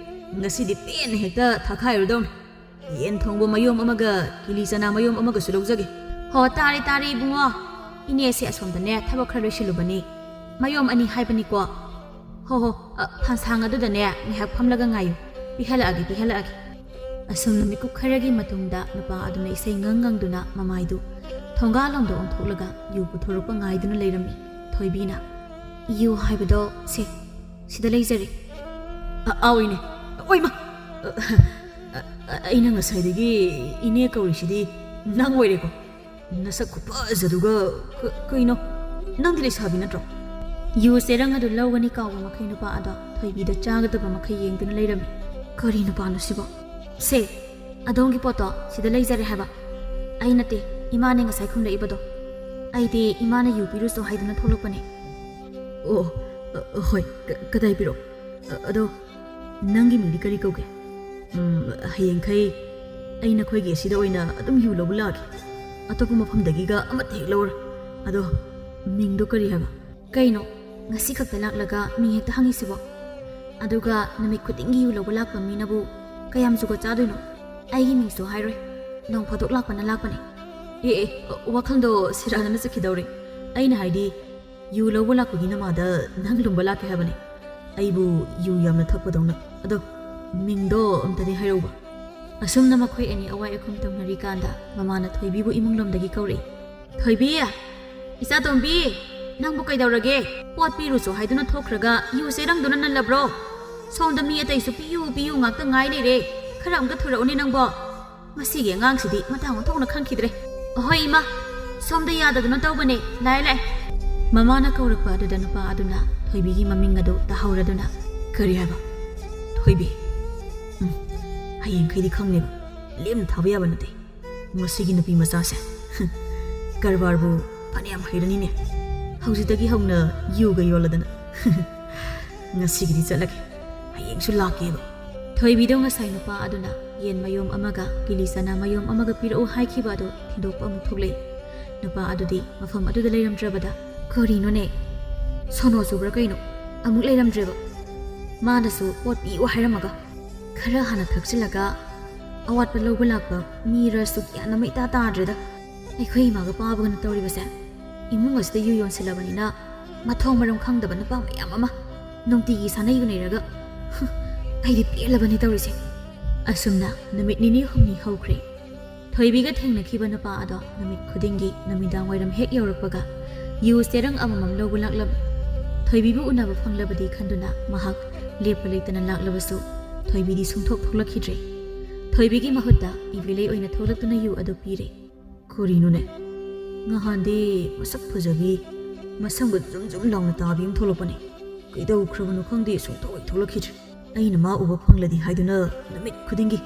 ꯉꯁꯤꯗꯤ ꯄꯦꯟꯅ ꯍꯦꯛꯇ ꯊꯛꯈꯥꯏꯔꯨꯗꯧꯅꯤ꯫ ꯌꯦꯟ ꯊꯣꯡꯕ ꯃꯌꯨꯝ ꯑꯃꯒ ꯀꯤꯂꯤ ꯆꯅꯥ ꯃꯌꯨꯝ ꯑꯃꯒꯁꯨ ꯂꯧꯖꯒꯦ꯫" "ꯍꯣ, ꯇꯥꯔꯦ, ꯇꯥꯔꯦ, ꯏꯕꯨꯡꯉꯣ꯫ ꯏꯅꯦꯁꯦ ꯑꯁꯣꯝꯗꯅꯦ ꯊꯕꯛ ꯈꯔ ꯂꯣꯏꯁꯤꯜꯂꯨꯕꯅꯤ꯫ ꯃꯌꯨꯝ ꯑꯅꯤ ꯍꯥꯏꯕꯅꯤꯀꯣ꯫ ꯍꯣ, ꯍꯣ, ꯑ, ꯐꯥꯟꯁꯥꯡ ꯑꯗꯨꯗꯅꯦ ꯉꯥꯏꯍꯥꯛ ꯐꯝꯂꯒ ꯉꯥꯏꯌꯨ꯫ ꯄꯤꯍꯜꯂꯛꯑꯒꯦ, ꯄꯤꯍꯜꯂꯛꯑꯒꯦ꯫" ꯑꯁꯨꯝꯅ ꯃꯤꯀꯨꯞ ꯈꯔꯒꯤ ꯃꯇꯨꯡꯗ ꯅꯨꯄꯥ ꯑꯗꯨꯅ ꯏꯁꯩ ꯉꯪ ꯉꯪꯗꯨꯅ ꯃꯃꯥꯏꯗꯨ ꯊꯣꯡꯒꯥꯜꯂꯣꯝꯗ ꯑꯣꯟꯊꯣꯛꯂꯒ ꯌꯨ ꯄꯨꯊꯣꯔꯛꯄ ꯉꯥꯏꯗꯨꯅ ꯂꯩꯔꯝꯃꯤ꯫ ꯊꯣꯏꯕꯤꯅ, "ꯌꯨ ꯍꯥꯏꯕꯗꯣ ꯁꯦ, ꯁꯤꯗ ꯂꯩꯖꯔꯦ꯫" "ꯑ, ꯑꯥꯎ, ꯏꯅꯦ꯫ ꯑꯣꯏꯃ! ꯑ, ꯑ, ꯑꯩꯅ ꯉꯁꯥꯏꯗꯒꯤ ꯏꯅꯦ ꯀꯧꯔꯤꯁꯤꯗꯤ ꯅꯪ ꯑꯣꯏꯔꯦꯀꯣ꯫ ꯅꯁꯛ ꯈꯨꯐꯖꯗꯨꯒ꯫ ꯀ-, ꯀꯩꯅꯣ? ꯅꯪꯗꯤ ꯂꯩꯁꯥꯕꯤ ꯅꯠꯇ꯭ꯔꯣ?" ꯌꯨ ꯆꯦꯔꯪ ꯑꯗꯨ ꯂꯧꯒꯅꯤ ꯀꯥꯎꯕ ꯃꯈꯩ ꯅꯨꯄꯥ ꯑꯗꯣ ꯊꯣꯏꯕꯤꯗ ꯆꯥꯒꯗꯕ ꯃꯈꯩ ꯌꯦꯡꯗꯨꯅ ꯂꯩꯔꯝꯃꯤ꯫ "ꯀꯔꯤ ꯅꯨꯄꯥꯅꯣ ꯁꯤꯕꯣ?" "ꯁꯦ, ꯑꯗꯣꯝꯒꯤ ꯄꯣꯠꯇꯣ ꯁꯤꯗ ꯂꯩꯖꯔꯦ ꯍꯥꯏꯕ꯫ ꯑꯩ ꯅꯠꯇꯦ, ꯏꯃꯥꯅꯦ ꯉꯁꯥꯏ ꯈꯨꯝꯂꯛꯏꯕꯗꯣ꯫ ꯑꯩꯗꯤ ꯏꯃꯥꯅ ꯌꯨ ꯄꯤꯔꯨꯆꯣ ꯍꯥꯏꯗꯨꯅ ꯊꯣꯛꯂꯛꯄꯅꯦ꯫" "ꯑꯣ, ꯑ, ꯍꯣꯏ, ꯀ-, ꯀꯗꯥꯏ ꯄꯤꯔꯛꯑꯣ꯫ ꯑ-, ꯑꯗꯣ ꯅꯪꯒꯤ ꯃꯤꯡꯗꯤ ꯀꯔꯤ ꯀꯧꯒꯦ?" "ꯎꯝ, ꯍꯌꯦꯡꯈꯩ ꯑꯩ ꯅꯈꯣꯏꯒꯤ ꯑꯁꯤꯗ ꯑꯣꯏꯅ ꯑꯗꯨꯝ ꯌꯨ ꯂꯧꯕ ꯂꯥꯛꯑꯒꯦ꯫ ꯑꯇꯣꯞꯄ ꯃꯐꯝꯗꯒꯤꯒ ꯑꯃꯠꯇ ꯍꯦꯛ ꯂꯧꯔꯣꯏ꯫ ꯑꯗꯣ ꯃꯤꯡꯗꯣ ꯀꯔꯤ ꯍꯥꯏꯕ?" "ꯀꯩꯅꯣ, ꯉꯁꯤ ꯈꯛꯇ ꯂꯥꯛꯂꯒ ꯃꯤꯡ ꯍꯦꯛꯇ ꯍꯪꯉꯤꯁꯤꯕꯣ? ꯑꯗꯨꯒ ꯅꯨꯃꯤꯠ ꯈꯨꯗꯤꯡꯒꯤ ꯌꯨ ꯂꯧꯕ ꯂꯥꯛꯄ ꯃꯤꯅꯕꯨ ꯀꯌꯥꯝ ꯖꯨꯒꯣꯠ ꯆꯥꯗꯣꯏꯅꯣ? ꯑꯩꯒꯤ ꯃꯤꯡꯁꯨ ꯍꯥꯏꯔꯣꯏ꯫ ꯅꯣꯡ ꯐꯥꯗꯣꯛ ꯂꯥꯛꯄꯅ ꯂꯥꯛꯄꯅꯦ꯫" "ꯑꯦ, ꯑꯦ, ꯋꯥꯈꯜꯗꯣ ꯁꯦꯔꯥꯟꯅꯅ ꯆꯠꯈꯤꯗꯧꯔꯦ꯫ ꯑꯩꯅ ꯍꯥꯏꯗꯤ, ꯌꯨ ꯂꯧꯕ ꯂꯥꯛꯄꯒꯤ ꯅꯃꯥꯗ ꯅꯪ ꯂꯨꯝꯕ ꯂꯥꯛꯀꯦ ꯍꯥꯏꯕꯅꯦ꯫ ꯑꯩꯕꯨ ꯌꯨ ꯌꯥꯝꯅ ꯊꯛꯄꯗꯧꯅ꯫ ꯑꯗꯣ ꯃꯤꯡꯗꯣ ꯑꯝꯇꯗꯤ ꯍꯥꯏꯔꯛꯎꯕ꯫" ꯑꯁꯨꯝꯅ ꯃꯈꯣꯏ ꯑꯅꯤ ꯑꯋꯥꯏ ꯑꯈꯨꯝ ꯇꯧꯅꯔꯤꯀꯥꯟꯗ ꯃꯃꯥꯅ ꯊꯣꯏꯕꯤꯕꯨ ꯏꯃꯨꯡꯂꯣꯝꯗꯒꯤ ꯀꯧꯔꯛꯏ꯫ "ꯊꯣꯏꯕꯤ! ꯏꯆꯥ ꯇꯣꯝꯕꯤ! ꯅꯪꯕꯨ ꯀꯩꯗꯧꯔꯒꯦ? ꯄꯣꯠ ꯄꯤꯔꯨꯆꯣ ꯍꯥꯏꯗꯨꯅ ꯊꯣꯛꯈ꯭ꯔꯒ ꯌꯨ ꯆꯦꯔꯪꯗꯨꯅ ꯅꯜꯂꯕ꯭ꯔꯣ? ꯁꯣꯝꯗ ꯃꯤ ꯑꯇꯩꯁꯨ ꯄꯤꯌꯨ ꯄꯤꯌꯨ ꯉꯥꯛꯇ ꯉꯥꯏ ꯂꯩꯔꯦ꯫ ꯈꯔ ꯑꯃꯨꯛꯇ ꯊꯨꯔꯛꯎꯅꯦ ꯅꯪꯕꯣ꯫ ꯃꯁꯤꯒꯤ ꯑꯉꯥꯡꯁꯤꯗꯤ ꯃꯇꯥꯡ ꯑꯣꯟꯊꯣꯛꯅ ꯈꯪꯈꯤꯗ꯭ꯔꯦ꯫ ꯑꯍꯣꯏ ꯏꯃꯥ, ꯁꯣꯝꯗ ꯌꯥꯗꯗꯨꯅ ꯇꯧꯕꯅꯦ꯫ ꯂꯥꯛꯑꯦ, ꯂꯥꯛꯑꯦ꯫ ꯃꯃꯥꯅ ꯀꯧꯔꯛꯄ ꯑꯗꯨꯗ ꯅꯨꯄꯥ ꯑꯗꯨꯅ ꯊꯣꯏꯕꯤꯒꯤ ꯃꯃꯤꯡ ꯑꯗꯨ ꯇꯥꯍꯧꯔꯗꯨꯅ, "ꯀꯔꯤ ꯍꯥꯏꯕ? ꯊꯣꯏꯕꯤ? ꯎꯝ, ꯍꯌꯦꯡꯈꯩꯗꯤ ꯈꯪꯅꯦꯕ꯫ ꯂꯦꯝꯅ ꯊꯥꯕ ꯌꯥꯕ ꯅꯠꯇꯦ꯫ ꯃꯁꯤꯒꯤ ꯅꯨꯄꯤ ꯃꯆꯥꯁꯦ꯫ ꯀꯔꯕꯥꯔꯕꯨ ꯐꯅꯌꯥꯝ ꯍꯩꯔꯅꯤꯅꯦ꯫ ꯍꯧꯖꯤꯛꯇꯒꯤ ꯍꯧꯅ ꯌꯨꯒ ꯌꯣꯜꯂꯗꯅ꯫ ꯉꯁꯤꯒꯤꯗꯤ ꯆꯠꯂꯒꯦ꯫ ꯍꯌꯦꯡꯁꯨ ꯂꯥꯛꯀꯦꯕ꯫" ꯊꯣꯏꯕꯤꯗꯣ ꯉꯁꯥꯏ ꯅꯨꯄꯥ ꯑꯗꯨꯅ ꯌꯦꯟ ꯃꯌꯣꯝ ꯑꯃꯒ ꯀꯤꯂꯤ ꯆꯅꯥ ꯃꯌꯣꯝ ꯑꯃꯒ ꯄꯤꯔꯛꯎ ꯍꯥꯏꯈꯤꯕ ꯑꯗꯨ ꯊꯤꯟꯗꯣꯛꯄ ꯑꯃꯨꯛ ꯊꯣꯛꯂꯛꯏ꯫ ꯅꯨꯄꯥ ꯑꯗꯨꯗꯤ ꯃꯐꯝ ꯑꯗꯨꯗ ꯂꯩꯔꯝꯗ꯭ꯔꯕꯗ, "ꯀꯔꯤꯅꯣꯅꯦ? ꯁꯣꯅꯣ ꯆꯨꯕ꯭ꯔꯥ ꯀꯩꯅꯣ? ꯑꯃꯨꯛ ꯂꯩꯔꯝꯗ꯭ꯔꯦꯕ꯫ ꯃꯥꯅꯁꯨ ꯄꯣꯠ ꯄꯤꯌꯨ ꯍꯥꯏꯔꯝꯃꯒ, ꯈꯔ ꯍꯥꯟꯅ ꯊꯛꯆꯤꯜꯂꯒ ꯑꯋꯥꯠꯄ ꯂꯧꯕ ꯂꯥꯛꯄ ꯃꯤꯔꯁꯨ ꯒ꯭ꯌꯥꯟ ꯑꯃ ꯏꯇꯥ ꯇꯥꯗ꯭ꯔꯦꯗ꯫ ꯑꯩꯈꯣꯏ ꯏꯃꯥꯒ ꯄꯥꯕꯒꯅ ꯇꯧꯔꯤꯕꯁꯦ꯫ ꯏꯃꯨꯡ ꯑꯁꯤꯗ ꯌꯨ ꯌꯣꯟꯁꯤꯜꯂꯕꯅꯤꯅ ꯃꯊꯣꯡ ꯃꯔꯝ ꯈꯪꯗꯕ ꯅꯨꯄꯥ ꯃꯌꯥꯝ ꯑꯃ ꯅꯨꯡꯇꯤꯒꯤ ꯁꯥꯟꯅꯩ ꯌꯨꯅꯩꯔꯒ, ꯍꯨꯝ, ꯑꯩꯗꯤ ꯄꯦꯜꯂꯕꯅꯤ ꯇꯧꯔꯤꯁꯦ꯫" ꯑꯁꯨꯝꯅ ꯅꯨꯃꯤꯠ ꯅꯤꯅꯤ ꯍꯨꯝꯅꯤ ꯍꯧꯈ꯭ꯔꯦ꯫ ꯊꯣꯏꯕꯤꯒ ꯊꯦꯡꯅꯈꯤꯕ ꯅꯨꯄꯥ ꯑꯗꯣ ꯅꯨꯃꯤꯠ ꯈꯨꯗꯤꯡꯒꯤ ꯅꯨꯃꯤꯗꯥꯡ ꯋꯥꯏꯔꯝ ꯍꯦꯛ ꯌꯧꯔꯛꯄꯒ ꯌꯨ ꯆꯦꯔꯪ ꯑꯃꯃꯝ ꯂꯧꯕ ꯂꯥꯛꯂꯝꯃꯤ꯫ ꯊꯣꯏꯕꯤꯕꯨ ꯎꯅꯕ ꯐꯪꯂꯕꯗꯤ ꯈꯟꯗꯨꯅ ꯃꯍꯥꯛ ꯂꯦꯞꯄ ꯂꯩꯇꯅ ꯂꯥꯛꯂꯕꯁꯨ ꯊꯣꯏꯕꯤꯗꯤ ꯁꯨꯡꯊꯣꯛ ꯊꯣꯛꯂꯛꯈꯤꯗ꯭ꯔꯦ꯫ ꯊꯣꯏꯕꯤꯒꯤ ꯃꯍꯨꯠꯇ ꯏꯕꯦꯂꯩ ꯑꯣꯏꯅ ꯊꯣꯛꯂꯛꯇꯨꯅ ꯌꯨ ꯑꯗꯨ ꯄꯤꯔꯦ꯫ "ꯀꯔꯤꯅꯣꯅꯦ? ꯉꯍꯥꯟꯗꯤ ꯃꯁꯛ ꯐꯖꯕꯤ, ꯃꯁꯝꯒ ꯖꯨꯝ ꯖꯨꯝ ꯂꯥꯎꯅ ꯇꯥꯕꯤ ꯑꯃ ꯊꯣꯛꯂꯛꯄꯅꯦ꯫ ꯀꯩꯗꯧꯈ꯭ꯔꯕꯅꯣ ꯈꯪꯗꯦ, ꯁꯨꯡꯊꯣꯛ ꯍꯦꯛ ꯊꯣꯛꯂꯛꯈꯤꯗ꯭ꯔꯦ꯫ ꯑꯩꯅ ꯃꯥ ꯎꯕ ꯐꯪꯂꯗꯤ ꯍꯥꯏꯗꯨꯅ ꯅꯨꯃꯤꯠ ꯈꯨꯗꯤꯡꯒꯤ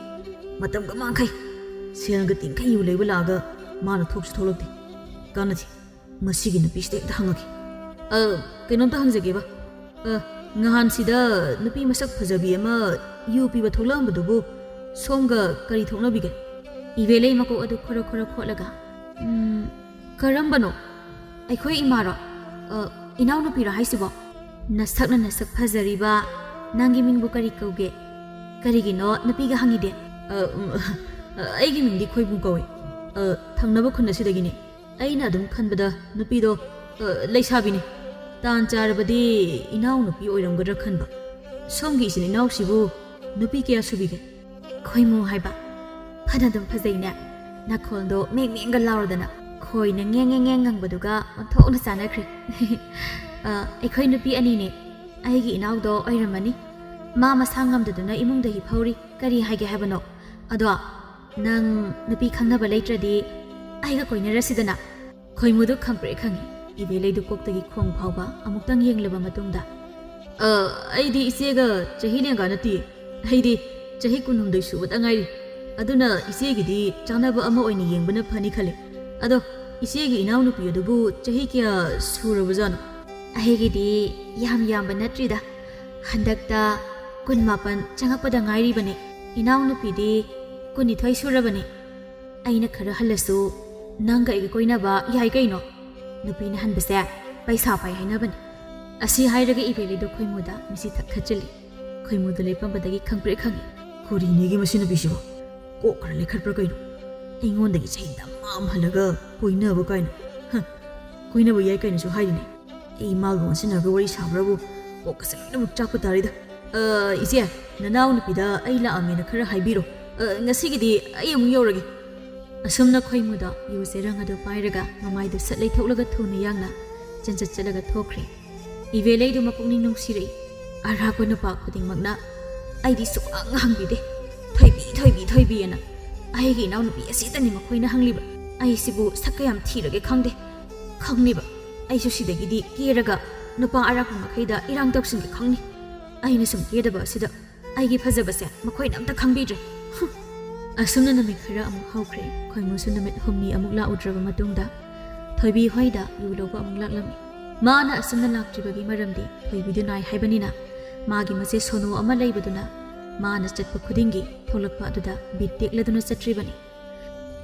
ꯃꯇꯝꯒ ꯃꯥꯡꯈꯩ, ꯁꯦꯜꯒ ꯇꯤꯡꯈꯩ ꯌꯨ ꯂꯩꯕ ꯂꯥꯛꯑꯒ ꯃꯥꯅ ꯊꯣꯛꯁꯨ ꯊꯣꯛꯂꯛꯇꯦ꯫ ꯀꯥꯟꯅꯗꯦ, ꯃꯁꯤꯒꯤ ꯅꯨꯄꯤꯁꯤꯗ ꯍꯦꯛꯇ ꯍꯪꯉꯒꯦ꯫ ꯑ, ꯀꯩꯅꯣꯝꯇ ꯍꯪꯖꯒꯦꯕ꯫ ꯑ, ꯉꯍꯥꯟꯁꯤꯗ ꯅꯨꯄꯤ ꯃꯁꯛ ꯐꯖꯕꯤ ꯑꯃ ꯌꯨ ꯄꯤꯕ ꯊꯣꯛꯂꯛꯑꯝꯕꯗꯨꯕꯨ ꯁꯣꯝꯒ ꯀꯔꯤ ꯊꯣꯛꯅꯕꯤꯒꯦ?" ꯏꯕꯦꯂꯩ ꯃꯀꯣꯛ ꯑꯗꯨ ꯈꯣꯔ ꯈꯣꯔ ꯈꯣꯠꯂꯒ, "ꯎꯝ, ꯀꯔꯝꯕꯅꯣ? ꯑꯩꯈꯣꯏ ꯏꯃꯥꯔꯣ? ꯑ, ꯏꯅꯥꯎꯅꯨꯄꯤꯔꯣ ꯍꯥꯏꯁꯤꯕꯣ? ꯅꯁꯛꯅ ꯅꯁꯛ ꯐꯖꯔꯤꯕ, ꯅꯪꯒꯤ ꯃꯤꯡꯕꯨ ꯀꯔꯤ ꯀꯧꯒꯦ? ꯀꯔꯤꯒꯤꯅꯣ ꯅꯨꯄꯤꯒ ꯍꯪꯉꯤꯗꯤ?" "ꯑ, ꯎꯝ, ꯑ, ꯑꯩꯒꯤ ꯃꯤꯡꯗꯤ ꯈꯣꯏꯕꯨ ꯀꯧꯏ꯫ ꯑ, ꯊꯪꯅꯕ ꯈꯨꯟ ꯑꯁꯤꯗꯒꯤꯅꯤ꯫ ꯑꯩꯅ ꯑꯗꯨꯝ ꯈꯟꯕꯗ ꯅꯨꯄꯤꯗꯣ, ꯑ, ꯂꯩꯁꯥꯕꯤꯅꯤ꯫ ꯇꯥꯟ ꯆꯥꯔꯕꯗꯤ ꯏꯅꯥꯎꯅꯨꯄꯤ ꯑꯣꯏꯔꯝꯒꯗ꯭ꯔꯥ ꯈꯟꯕ꯫ ꯁꯣꯝꯒꯤ ꯏꯆꯤꯟ ꯏꯅꯥꯎꯁꯤꯕꯨ ꯅꯨꯄꯤ ꯀꯌꯥ ꯁꯨꯕꯤꯒꯦ?" "ꯈꯣꯏꯃꯨ ꯍꯥꯏꯕ꯫ ꯐꯅ ꯑꯗꯨꯝ ꯐꯖꯩꯅꯦ꯫ ꯅꯈꯣꯜꯗꯣ ꯃꯦꯡ ꯃꯦꯡꯒ ꯂꯥꯎꯔꯗꯅ ꯈꯣꯏꯅ ꯉꯦꯡ ꯉꯦꯡ ꯉꯦꯡ ꯉꯪꯕꯗꯨꯒ ꯑꯣꯟꯊꯣꯛꯅ ꯆꯥꯟꯅꯈ꯭ꯔꯦ꯫" "ꯑ, ꯑꯩꯈꯣꯏ ꯅꯨꯄꯤ ꯑꯅꯤꯅꯦ꯫ ꯑꯩꯒꯤ ꯏꯅꯥꯎꯗꯣ ꯑꯣꯏꯔꯝꯃꯅꯤ꯫ ꯃꯥ ꯃꯁꯥ ꯉꯝꯗꯗꯨꯅ ꯏꯃꯨꯡꯗ ꯍꯤꯞꯍꯧꯔꯤ꯫ ꯀꯔꯤ ꯍꯥꯏꯒꯦ ꯍꯥꯏꯕꯅꯣ? ꯑꯗꯣ ꯅꯪ ꯅꯨꯄꯤ ꯈꯪꯅꯕ ꯂꯩꯇ꯭ꯔꯗꯤ ꯑꯩꯒ ꯀꯣꯏꯅꯔꯁꯤꯗꯅ?" ꯈꯣꯏꯃꯨꯗꯨ ꯈꯪꯄ꯭ꯔꯦꯛ ꯈꯪꯉꯤ꯫ ꯏꯕꯦꯂꯩꯗꯨ ꯀꯣꯛꯇꯒꯤ ꯈꯣꯡ ꯐꯥꯎꯕ ꯑꯃꯨꯛꯇꯪ ꯌꯦꯡꯂꯕ ꯃꯇꯨꯡꯗ, "ꯑ, ꯑꯩꯗꯤ ꯏꯆꯦꯒ ꯆꯍꯤ ꯂꯦꯡꯒꯥ ꯅꯠꯇꯦ꯫ ꯑꯩꯗꯤ ꯆꯍꯤ ꯀꯨꯟꯍꯨꯝꯗꯣꯏ ꯁꯨꯕꯇ ꯉꯥꯏꯔꯤ꯫ ꯑꯗꯨꯅ ꯏꯆꯦꯒꯤꯗꯤ ꯆꯥꯅꯕ ꯑꯃ ꯑꯣꯏꯅ ꯌꯦꯡꯕꯅ ꯐꯅꯤ ꯈꯜꯂꯤ꯫ ꯑꯗꯣ ꯏꯆꯦꯒꯤ ꯏꯅꯥꯎꯅꯨꯄꯤ ꯑꯗꯨꯕꯨ ꯆꯍꯤ ꯀꯌꯥ ꯁꯨꯔꯕꯖꯥꯠꯅꯣ?" "ꯑꯩꯒꯤꯗꯤ ꯌꯥꯝ ꯌꯥꯝꯕ ꯅꯠꯇ꯭ꯔꯤꯗ꯫ ꯍꯟꯗꯛꯇ ꯀꯨꯟꯃꯥꯄꯟ ꯆꯪꯉꯛꯄꯗ ꯉꯥꯏꯔꯤꯕꯅꯤ꯫ ꯏꯅꯥꯎꯅꯨꯄꯤꯗꯤ ꯀꯨꯟꯅꯤꯊꯣꯏ ꯁꯨꯔꯕꯅꯤ꯫ ꯑꯩꯅ ꯈꯔ ꯍꯜꯂꯁꯨ ꯅꯪꯒ ꯑꯩꯒ ꯀꯣꯏꯅꯕ ꯌꯥꯏ ꯀꯩꯅꯣ?" "ꯅꯨꯄꯤꯅ ꯍꯟꯕꯁꯦ ꯄꯩꯁꯥ ꯄꯥꯏ ꯍꯥꯏꯅꯕꯅꯤ꯫" ꯑꯁꯤ ꯍꯥꯏꯔꯒ ꯏꯕꯦꯂꯩꯗꯨ ꯈꯣꯏꯃꯨꯗ ꯃꯤꯁꯤ ꯊꯛ ꯊꯠꯆꯤꯜꯂꯤ꯫ ꯈꯣꯏꯃꯨꯗꯨ ꯂꯦꯞꯄꯝꯕꯗꯒꯤ ꯈꯪꯄ꯭ꯔꯦꯛ ꯈꯪꯉꯤ꯫ "ꯀꯣꯔꯤꯅꯦꯒꯤ ꯃꯁꯤ ꯅꯨꯄꯤꯁꯤꯕꯣ? ꯀꯣꯛ ꯈꯔ ꯂꯩꯈꯠꯄ꯭ꯔꯥ ꯀꯩꯅꯣ? ꯑꯩꯉꯣꯟꯗꯒꯤ ꯆꯍꯤ ꯗꯃꯥꯝ ꯍꯜꯂꯒ ꯀꯣꯏꯅꯕ ꯀꯥꯏꯅ꯫ ꯍ, ꯀꯣꯏꯅꯕ ꯌꯥꯏ ꯀꯥꯏꯅꯁꯨ ꯍꯥꯏꯔꯤꯅꯦ꯫ ꯑꯩ ꯃꯥꯒ ꯑꯣꯟꯁꯤꯟꯅꯔꯒ ꯋꯥꯔꯤ ꯁꯥꯕ꯭ꯔꯕꯨ ꯀꯣꯛꯀꯁꯦ ꯂꯣꯏꯅꯃꯛ ꯆꯥꯛꯄ ꯇꯥꯔꯦꯗ꯫ ꯑ, ꯏꯆꯦ, ꯅꯅꯥꯎ ꯅꯨꯄꯤꯗ ꯑꯩ ꯂꯥꯛꯑꯝꯃꯦꯅ ꯈꯔ ꯍꯥꯏꯕꯤꯔꯣ꯫ ꯑ, ꯉꯁꯤꯒꯤꯗꯤ ꯑꯩ ꯑꯃꯨꯛ ꯌꯧꯔꯒꯦ꯫" ꯑꯁꯨꯝꯅ ꯈꯣꯏꯃꯨꯗꯣ ꯌꯨ ꯆꯦꯔꯪ ꯑꯗꯨ ꯄꯥꯏꯔꯒ ꯃꯃꯥꯏꯗꯨ ꯁꯠ ꯂꯩꯊꯣꯛꯂꯒ ꯊꯨꯅ ꯌꯥꯡꯅ ꯆꯦꯟꯆꯠ ꯆꯠꯂꯒ ꯊꯣꯛꯈ꯭ꯔꯦ꯫ ꯏꯕꯦꯂꯩꯗꯨ ꯃꯄꯨꯛꯅꯤꯡ ꯅꯨꯡꯁꯤꯔꯛꯏ꯫ ꯑꯔꯥꯛꯄ ꯅꯨꯄꯥ ꯈꯨꯗꯤꯡꯃꯛꯅ ꯑꯩꯗꯤ ꯁꯨꯛꯍꯪ ꯍꯪꯕꯤꯗꯦ꯫ "ꯊꯣꯏꯕꯤ, ꯊꯣꯏꯕꯤ, ꯊꯣꯏꯕꯤꯑꯅ꯫ ꯑꯩꯒꯤ ꯏꯅꯥꯎꯅꯨꯄꯤ ꯑꯁꯤꯇꯅꯤ ꯃꯈꯣꯏꯅ ꯍꯪꯂꯤꯕ꯫ ꯑꯩꯁꯤꯕꯨ ꯁꯛ ꯀꯌꯥꯝ ꯊꯤꯔꯒꯦ ꯈꯪꯗꯦ꯫ ꯈꯪꯂꯤꯕ ꯑꯩꯁꯨ ꯁꯤꯗꯒꯤꯗꯤ ꯀꯦꯔꯒ ꯅꯨꯄꯥ ꯑꯔꯥꯛꯄ ꯃꯈꯩꯗ ꯏꯔꯥꯡ ꯇꯧꯁꯤꯟꯒꯦ ꯈꯪꯅꯤ꯫ ꯑꯩꯅ ꯁꯨꯝ ꯀꯦꯗꯕ ꯑꯁꯤꯗ ꯑꯩꯒꯤ ꯐꯖꯕꯁꯦ ꯃꯈꯣꯏꯅ ꯑꯝꯇ ꯈꯪꯕꯤꯗ꯭ꯔꯦ꯫" ꯍꯨꯝ꯫ ꯑꯁꯨꯝꯅ ꯅꯨꯃꯤꯠ ꯈꯔ ꯑꯃꯨꯛ ꯍꯧꯈ꯭ꯔꯦ꯫ ꯈꯣꯏꯃꯨꯁꯨ ꯅꯨꯃꯤꯠ ꯍꯨꯝꯅꯤ ꯑꯃꯨꯛ ꯂꯥꯛꯎꯗ꯭ꯔꯕ ꯃꯇꯨꯡꯗ ꯊꯣꯏꯕꯤ ꯍꯣꯏꯗ ꯌꯨ ꯂꯧꯕ ꯑꯃꯨꯛ ꯂꯥꯛꯂꯝꯃꯤ꯫ ꯃꯥꯅ ꯑꯁꯨꯝꯅ ꯂꯥꯛꯇ꯭ꯔꯤꯕꯒꯤ ꯃꯔꯝꯗꯤ ꯊꯣꯏꯕꯤꯗꯨ ꯅꯥꯏ ꯍꯥꯏꯕꯅꯤꯅ ꯃꯥꯒꯤ ꯃꯆꯦ ꯁꯣꯅꯨ ꯑꯃ ꯂꯩꯕꯗꯨꯅ ꯃꯥꯅ ꯆꯠꯄ ꯈꯨꯗꯤꯡꯒꯤ ꯊꯣꯛꯂꯛꯄ ꯑꯗꯨꯗ ꯕꯤꯠ ꯇꯦꯛꯂꯗꯨꯅ ꯆꯠꯇ꯭ꯔꯤꯕꯅꯤ꯫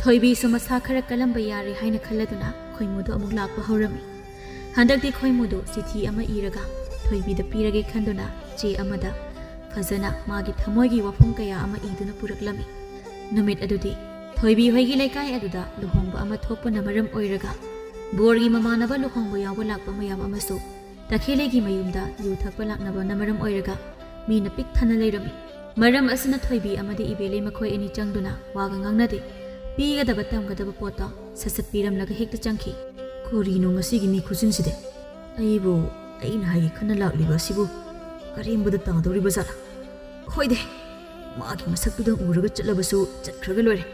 ꯊꯣꯏꯕꯤꯁꯨ ꯃꯁꯥ ꯈꯔ ꯀꯜꯂꯝꯕ ꯌꯥꯔꯦ ꯍꯥꯏꯅ ꯈꯜꯂꯗꯨꯅ ꯈꯣꯏꯃꯨꯗꯨ ꯑꯃꯨꯛ ꯂꯥꯛꯄ ꯍꯧꯔꯝꯃꯤ꯫ ꯍꯟꯗꯛꯇꯤ ꯈꯣꯏꯃꯨꯗꯨ ꯆꯤꯊꯤ ꯑꯃ ꯏꯔꯒ ꯊꯣꯏꯕꯤꯗ ꯄꯤꯔꯒꯦ ꯈꯟꯗꯨꯅ ꯆꯦ ꯑꯃꯗ ꯐꯖꯅ ꯃꯥꯒꯤ ꯊꯃꯣꯏꯒꯤ ꯋꯥꯐꯝ ꯀꯌꯥ ꯑꯃ ꯏꯗꯨꯅ ꯄꯨꯔꯛꯂꯝꯃꯤ꯫ ꯅꯨꯃꯤꯠ ꯑꯗꯨꯗꯤ ꯊꯣꯏꯕꯤ ꯍꯣꯏꯒꯤ ꯂꯩꯀꯥꯏ ꯑꯗꯨꯗ ꯂꯨꯍꯣꯡꯕ ꯑꯃ ꯊꯣꯛꯄꯅ ꯃꯔꯝ ꯑꯣꯏꯔꯒ ꯕꯣꯔꯒꯤ ꯃꯃꯥꯟꯅꯕ ꯂꯨꯍꯣꯡꯕ ꯌꯥꯎꯕ ꯂꯥꯛꯄ ꯃꯌꯥꯝ ꯑꯃꯁꯨ ꯇꯈꯦꯜꯂꯩꯒꯤ ꯃꯌꯨꯝꯗ ꯌꯨ ꯊꯛꯄ ꯂꯥꯛꯅꯕꯅ ꯃꯔꯝ ꯑꯣꯏꯔꯒ ꯃꯤꯅ ꯄꯤꯛ ꯊꯟꯅ ꯂꯩꯔꯝꯃꯤ꯫ ꯃꯔꯝ ꯑꯁꯤꯅ ꯊꯣꯏꯕꯤ ꯑꯃꯗꯤ ꯏꯕꯦꯂꯩ ꯃꯈꯣꯏ ꯑꯅꯤ ꯆꯪꯗꯨꯅ ꯋꯥꯒ ꯉꯥꯡꯅꯗꯦ꯫ ꯄꯤꯒꯗꯕ ꯇꯝꯒꯗꯕ ꯄꯣꯠꯇꯣ ꯁꯠ ꯁꯠ ꯄꯤꯔꯝꯂꯒ ꯍꯦꯛꯇ ꯆꯪꯈꯤ꯫ ꯀꯔꯤꯅꯣ ꯉꯁꯤꯒꯤ ꯃꯤ ꯈꯨꯖꯤꯟꯁꯤꯗꯤ? ꯑꯩꯕꯨ ꯑꯩꯅ ꯍꯥꯏꯒꯦ ꯈꯟꯅ ꯂꯥꯛꯂꯤꯕ ꯑꯁꯤꯕꯨ ꯀꯔꯦꯝꯕꯗ ꯇꯥꯗꯧꯔꯤꯕ ꯖꯥꯠꯂꯥ? ꯍꯣꯏꯗꯦ, ꯃꯥꯒꯤ ꯃꯁꯛꯇꯨꯗꯪ ꯎꯔꯒ ꯆꯠꯂꯕꯁꯨ ꯆꯠꯈ꯭ꯔꯒ ꯂꯣꯏꯔꯦ꯫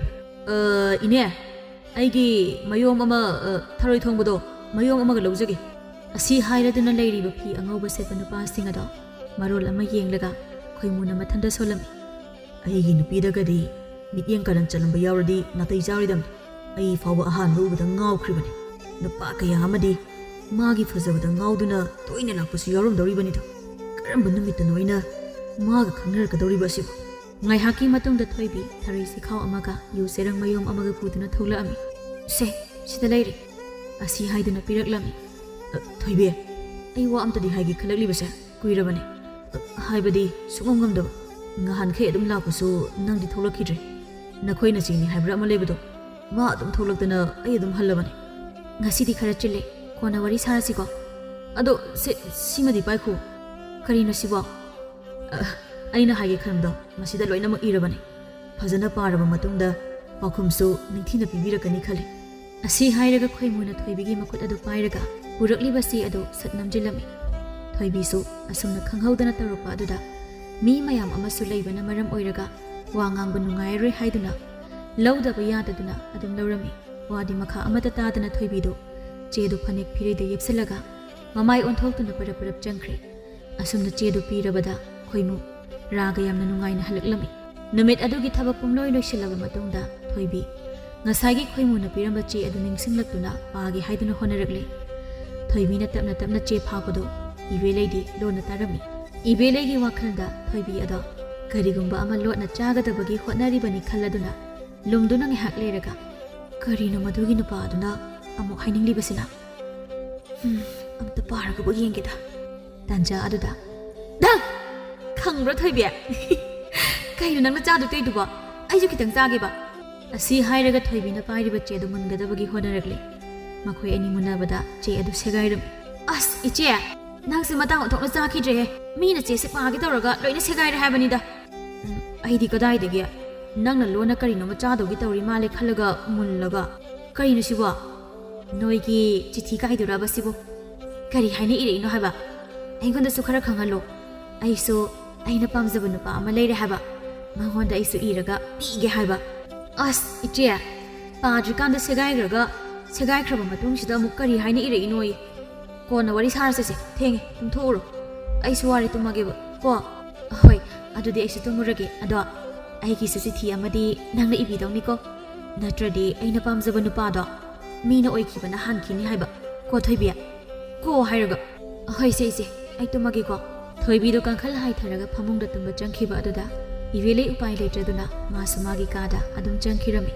ꯑ, ꯏꯅꯦ, ꯑꯩꯒꯤ ꯃꯌꯣꯝ ꯑꯃ, ꯑ, ꯊꯔꯣꯏ ꯊꯣꯡꯕꯗꯣ꯫ ꯃꯌꯣꯝ ꯑꯃꯒ ꯂꯧꯖꯒꯦ꯫ ꯑꯁꯤ ꯍꯥꯏꯔꯗꯨꯅ ꯂꯩꯔꯤꯕ ꯐꯤ ꯑꯉꯧꯕ ꯁꯦꯠꯄ ꯅꯨꯄꯥꯁꯤꯡ ꯑꯗꯣ ꯃꯔꯣꯜ ꯑꯃ ꯌꯦꯡꯂꯒ ꯈꯣꯏꯃꯨꯅ ꯃꯊꯟꯇ ꯁꯣꯜꯂꯝꯃꯤ꯫ ꯑꯩꯒꯤ ꯅꯨꯄꯤꯗꯒꯗꯤ ꯃꯤꯠꯌꯦꯡ ꯀꯔꯟ ꯆꯜꯂꯝꯕ ꯌꯥꯎꯔꯗꯤ ꯅꯥꯇꯩ ꯆꯥꯔꯣꯏꯗꯕꯅꯤ꯫ ꯑꯩ ꯐꯥꯎꯕ ꯑꯍꯥꯟꯕ ꯎꯕꯗ ꯉꯥꯎꯈ꯭ꯔꯤꯕꯅꯤ꯫ ꯅꯨꯄꯥ ꯀꯌꯥ ꯑꯃꯗꯤ ꯃꯥꯒꯤ ꯐꯖꯕꯗ ꯉꯥꯎꯗꯨꯅ ꯇꯣꯏꯅ ꯂꯥꯛꯄꯁꯨ ꯌꯥꯎꯔꯝꯗꯧꯔꯤꯕꯅꯤꯗꯣ꯫ ꯀꯔꯝꯕ ꯅꯨꯃꯤꯠꯇꯅꯣ ꯑꯩꯅ ꯃꯥꯒ ꯈꯪꯅꯔꯛꯀꯗꯧꯔꯤꯕ ꯑꯁꯤꯕꯨ? ꯉꯥꯏꯍꯥꯛꯀꯤ ꯃꯇꯨꯡꯗ ꯊꯣꯏꯕꯤ ꯊꯔꯣꯏ ꯁꯤꯈꯥꯎ ꯑꯃꯒ ꯌꯨ ꯆꯦꯔꯪ ꯃꯌꯣꯝ ꯑꯃꯒ ꯄꯨꯗꯨꯅ ꯊꯣꯛꯂꯛꯑꯝꯃꯤ꯫ "ꯁꯦ, ꯁꯤꯗ ꯂꯩꯔꯦ꯫ ꯑꯁꯤ ꯍꯥꯏꯗꯨꯅ ꯄꯤꯔꯛꯂꯝꯃꯤ꯫ "ꯑ, ꯊꯣꯏꯕꯤ, ꯑꯩ ꯋꯥ ꯑꯝꯇꯗꯤ ꯍꯥꯏꯒꯦ ꯈꯜꯂꯛꯂꯤꯕꯁꯦ ꯀꯨꯏꯔꯕꯅꯦ꯫ ꯑ, ꯍꯥꯏꯕꯗꯤ ꯁꯨꯡꯉꯝ ꯉꯝꯗꯕ꯫ ꯉꯍꯥꯟꯈꯩ ꯑꯗꯨꯝ ꯂꯥꯛꯄꯁꯨ ꯅꯪꯗꯤ ꯊꯣꯛꯂꯛꯈꯤꯗ꯭ꯔꯦ꯫ ꯅꯈꯣꯏ ꯅꯆꯦꯅꯤ ꯍꯥꯏꯕ꯭ꯔꯥ ꯑꯃ ꯂꯩꯕꯗꯣ, ꯃꯥ ꯑꯗꯨꯝ ꯊꯣꯛꯂꯛꯇꯅ ꯑꯩ ꯑꯗꯨꯝ ꯍꯜꯂꯕꯅꯦ꯫ ꯉꯁꯤꯗꯤ ꯈꯔ ꯆꯤꯜꯂꯦ, ꯀꯣꯟꯅ ꯋꯥꯔꯤ ꯁꯥꯔꯁꯤꯀꯣ꯫ ꯑꯗꯣ ꯁꯦ, ꯁꯤꯃꯗꯤ ꯄꯥꯏꯈꯣ꯫ ꯀꯔꯤꯅꯣ ꯁꯤꯕꯣ?" "ꯑ, ꯑꯩꯅ ꯍꯥꯏꯒꯦ ꯈꯟꯕꯗꯣ ꯃꯁꯤꯗ ꯂꯣꯏꯅꯃꯛ ꯏꯔꯕꯅꯦ꯫ ꯐꯖꯅ ꯄꯥꯔꯕ ꯃꯇꯨꯡꯗ ꯄꯥꯎꯈꯨꯝꯁꯨ ꯅꯤꯡꯊꯤꯅ ꯄꯤꯕꯤꯔꯛꯀꯅꯤ ꯈꯜꯂꯤ꯫" ꯑꯁꯤ ꯍꯥꯏꯔꯒ ꯈꯣꯏꯃꯨꯅ ꯊꯣꯏꯕꯤꯒꯤ ꯃꯈꯨꯠ ꯑꯗꯨ ꯄꯥꯏꯔꯒ ꯄꯨꯔꯛꯂꯤꯕ ꯆꯦ ꯑꯗꯨ ꯁꯠ ꯅꯝꯖꯤꯜꯂꯝꯃꯤ꯫ ꯊꯣꯏꯕꯤꯁꯨ ꯑꯁꯨꯝꯅ ꯈꯪꯍꯧꯗꯅ ꯇꯧꯔꯛꯄ ꯑꯗꯨꯗ ꯃꯤ ꯃꯌꯥꯝ ꯑꯃꯁꯨ ꯂꯩꯕꯅ ꯃꯔꯝ ꯑꯣꯏꯔꯒ ꯋꯥ ꯉꯥꯡꯕ ꯅꯨꯡꯉꯥꯏꯔꯔꯣꯏ ꯍꯥꯏꯗꯨꯅ ꯂꯧꯗꯕ ꯌꯥꯗꯗꯨꯅ ꯑꯗꯨꯝ ꯂꯧꯔꯝꯃꯤ꯫ ꯋꯥꯗꯤ ꯃꯈꯥ ꯑꯃꯠꯇ ꯇꯥꯗꯅ ꯊꯣꯏꯕꯤꯗꯨ ꯆꯦꯗꯨ ꯐꯅꯦꯛ ꯐꯤꯔꯩꯗ ꯌꯦꯞꯁꯤꯜꯂꯒ ꯃꯃꯥꯏ ꯑꯣꯟꯊꯣꯛꯇꯨꯅ ꯄꯔꯞ ꯄꯔꯞ ꯆꯪꯈ꯭ꯔꯦ꯫ ꯑꯁꯨꯝꯅ ꯆꯦꯗꯨ ꯄꯤꯔꯕꯗ ꯈꯣꯏꯃꯨ ꯔꯥꯒ ꯌꯥꯝꯅ ꯅꯨꯡꯉꯥꯏꯅ ꯍꯜꯂꯛꯂꯝꯃꯤ꯫ ꯅꯨꯃꯤꯠ ꯑꯗꯨꯒꯤ ꯊꯕꯛ ꯄꯨꯝꯂꯣꯏ ꯂꯣꯏꯁꯤꯜꯂꯕ ꯃꯇꯨꯡꯗ ꯊꯣꯏꯕꯤ ꯉꯁꯥꯏꯒꯤ ꯈꯣꯏꯃꯨꯅ ꯄꯤꯔꯝꯕ ꯆꯦ ꯑꯗꯨ ꯅꯤꯡꯁꯤꯡꯂꯛꯇꯨꯅ ꯄꯥꯒꯦ ꯍꯥꯏꯗꯨꯅ ꯍꯣꯠꯅꯔꯛꯂꯦ꯫ ꯊꯣꯏꯕꯤꯅ ꯇꯞꯅ ꯇꯞꯅ ꯆꯦ ꯐꯥꯕꯗꯨ ꯏꯕꯦꯂꯩꯗꯤ ꯂꯣꯟꯅ ꯇꯥꯔꯝꯃꯤ꯫ ꯏꯕꯦꯂꯩꯒꯤ ꯋꯥꯈꯜꯗ ꯊꯣꯏꯕꯤ ꯑꯗꯣ ꯀꯔꯤꯒꯨꯝꯕ ꯑꯃ ꯂꯣꯠꯅ ꯆꯥꯒꯗꯕꯒꯤ ꯍꯣꯠꯅꯔꯤꯕꯅꯤ ꯈꯜꯂꯗꯨꯅ ꯂꯨꯝꯗꯨꯅ ꯉꯥꯏꯍꯥꯛ ꯂꯩꯔꯒ, "ꯀꯔꯤꯅꯣ ꯃꯗꯨꯒꯤ ꯅꯨꯄꯥ ꯑꯗꯨꯅ ꯑꯃꯨꯛ ꯍꯥꯏꯅꯤꯡꯂꯤꯕꯁꯤꯅ? ꯍꯨꯝ, ꯑꯝꯇ ꯄꯥꯔꯒꯕꯨ ꯌꯦꯡꯒꯦꯗ꯫" ꯇꯥꯟꯖꯥ ꯑꯗꯨꯗ, "ꯗ! ꯈꯪꯕ꯭ꯔꯥ ꯊꯣꯏꯕꯤ? ꯀꯩꯅꯣ ꯅꯪꯅ ꯆꯥꯗꯣꯏ ꯇꯧꯏꯗꯨꯕꯣ? ꯑꯩꯁꯨ ꯈꯤꯇꯪ ꯆꯥꯒꯦꯕ꯫" ꯑꯁꯤ ꯍꯥꯏꯔꯒ ꯊꯣꯏꯕꯤꯅ ꯄꯥꯏꯔꯤꯕ ꯆꯦꯗꯨ ꯃꯨꯟꯒꯗꯕꯒꯤ ꯍꯣꯠꯅꯔꯛꯂꯦ꯫ ꯃꯈꯣꯏ ꯑꯅꯤ ꯃꯨꯟꯅꯕꯗ ꯆꯦ ꯑꯗꯨ ꯁꯦꯒꯥꯏꯔꯝꯃꯤ꯫ "ꯑꯁ, ꯏꯆꯦ, ꯅꯪꯁꯦ ꯃꯇꯥꯡ ꯑꯣꯟꯊꯣꯛꯅ ꯆꯥꯈꯤꯗ꯭ꯔꯦꯍꯦ꯫ ꯃꯤꯅ ꯆꯦꯁꯦ ꯄꯥꯒꯦ ꯇꯧꯔꯒ ꯂꯣꯏꯅ ꯁꯦꯒꯥꯏꯔꯦ ꯍꯥꯏꯕꯅꯤꯗ꯫" "ꯎꯝ, ꯑꯩꯗꯤ ꯀꯗꯥꯏꯗꯒꯤ? ꯅꯪꯅ ꯂꯣꯟꯅ ꯀꯔꯤꯅꯣꯃ ꯆꯥꯗꯧꯒꯤ ꯇꯧꯔꯤ ꯃꯥꯜꯂꯦ ꯈꯜꯂꯒ ꯃꯨꯜꯂꯒ꯫ ꯀꯔꯤꯅꯣ ꯁꯤꯕꯣ? ꯅꯣꯏꯒꯤ ꯆꯤꯊꯤ ꯀꯥꯏꯗꯨꯔꯕ ꯁꯤꯕꯨ? ꯀꯔꯤ ꯍꯥꯏꯅ ꯏꯔꯛꯏꯅꯣ ꯍꯥꯏꯕ? ꯑꯩꯉꯣꯟꯗꯁꯨ ꯈꯔ ꯈꯪꯍꯜꯂꯣ꯫ ꯑꯩꯁꯨ ꯑꯩꯅ ꯄꯥꯝꯖꯕ ꯅꯨꯄꯥ ꯑꯃ ꯂꯩꯔꯦ ꯍꯥꯏꯕ꯫ ꯃꯉꯣꯟꯗ ꯑꯩꯁꯨ ꯏꯔꯒ ꯄꯤꯒꯦ ꯍꯥꯏꯕ꯫" "ꯑꯁ, ꯏꯆꯦ, ꯄꯥꯗ꯭ꯔꯤꯀꯥꯟꯗ ꯁꯦꯒꯥꯏꯈ꯭ꯔꯒ ꯁꯦꯒꯥꯏꯈ꯭ꯔꯕ ꯃꯇꯨꯡꯁꯤꯗ ꯑꯃꯨꯛ ꯀꯔꯤ ꯍꯥꯏꯅ ꯏꯔꯛꯏꯅꯣꯌꯦ꯫ ꯀꯣꯟꯅ ꯋꯥꯔꯤ ꯁꯥꯔꯁꯦꯁꯦ, ꯊꯦꯡꯉꯦ, ꯇꯨꯝꯊꯣꯛꯎꯔꯣ꯫ ꯑꯩꯁꯨ ꯋꯥꯔꯦ, ꯇꯨꯝꯃꯒꯦꯕ ꯀꯣ꯫ ꯍꯣꯏ, ꯑꯗꯨꯗꯤ ꯑꯩꯁꯨ ꯇꯨꯝꯃꯨꯔꯒꯦ꯫ ꯑꯗꯣ ꯑꯩꯒꯤꯁꯨ ꯆꯤꯊꯤ ꯑꯃꯗꯤ ꯅꯪꯅ ꯏꯕꯤꯗꯧꯅꯤꯀꯣ, ꯅꯠꯇ꯭ꯔꯗꯤ ꯑꯩꯅ ꯄꯥꯝꯖꯕ ꯅꯨꯄꯥꯗꯣ ꯃꯤꯅ ꯑꯣꯏꯈꯤꯕꯅ ꯍꯥꯟꯈꯤꯅꯤ ꯍꯥꯏꯕ꯫ ꯀꯣ ꯊꯣꯏꯕꯤ, ꯀꯣ ꯍꯥꯏꯔꯒ꯫ ꯍꯣꯏ ꯁꯦ ꯏꯆꯦ, ꯑꯩ ꯇꯨꯝꯃꯒꯦꯀꯣ꯫ ꯊꯣꯏꯕꯤꯗꯣ ꯀꯥꯡꯈꯜ ꯍꯥꯏꯊꯔꯒ ꯐꯃꯨꯡꯗ ꯇꯨꯝꯕ ꯆꯪꯈꯤꯕ ꯑꯗꯨꯗ ꯏꯕꯦꯂꯩ ꯎꯄꯥꯏ ꯂꯩꯇ꯭ꯔꯗꯨꯅ ꯃꯥꯁꯨ ꯃꯥꯒꯤ ꯀꯥꯗ ꯑꯗꯨꯝ ꯆꯪꯈꯤꯔꯝꯃꯤ꯫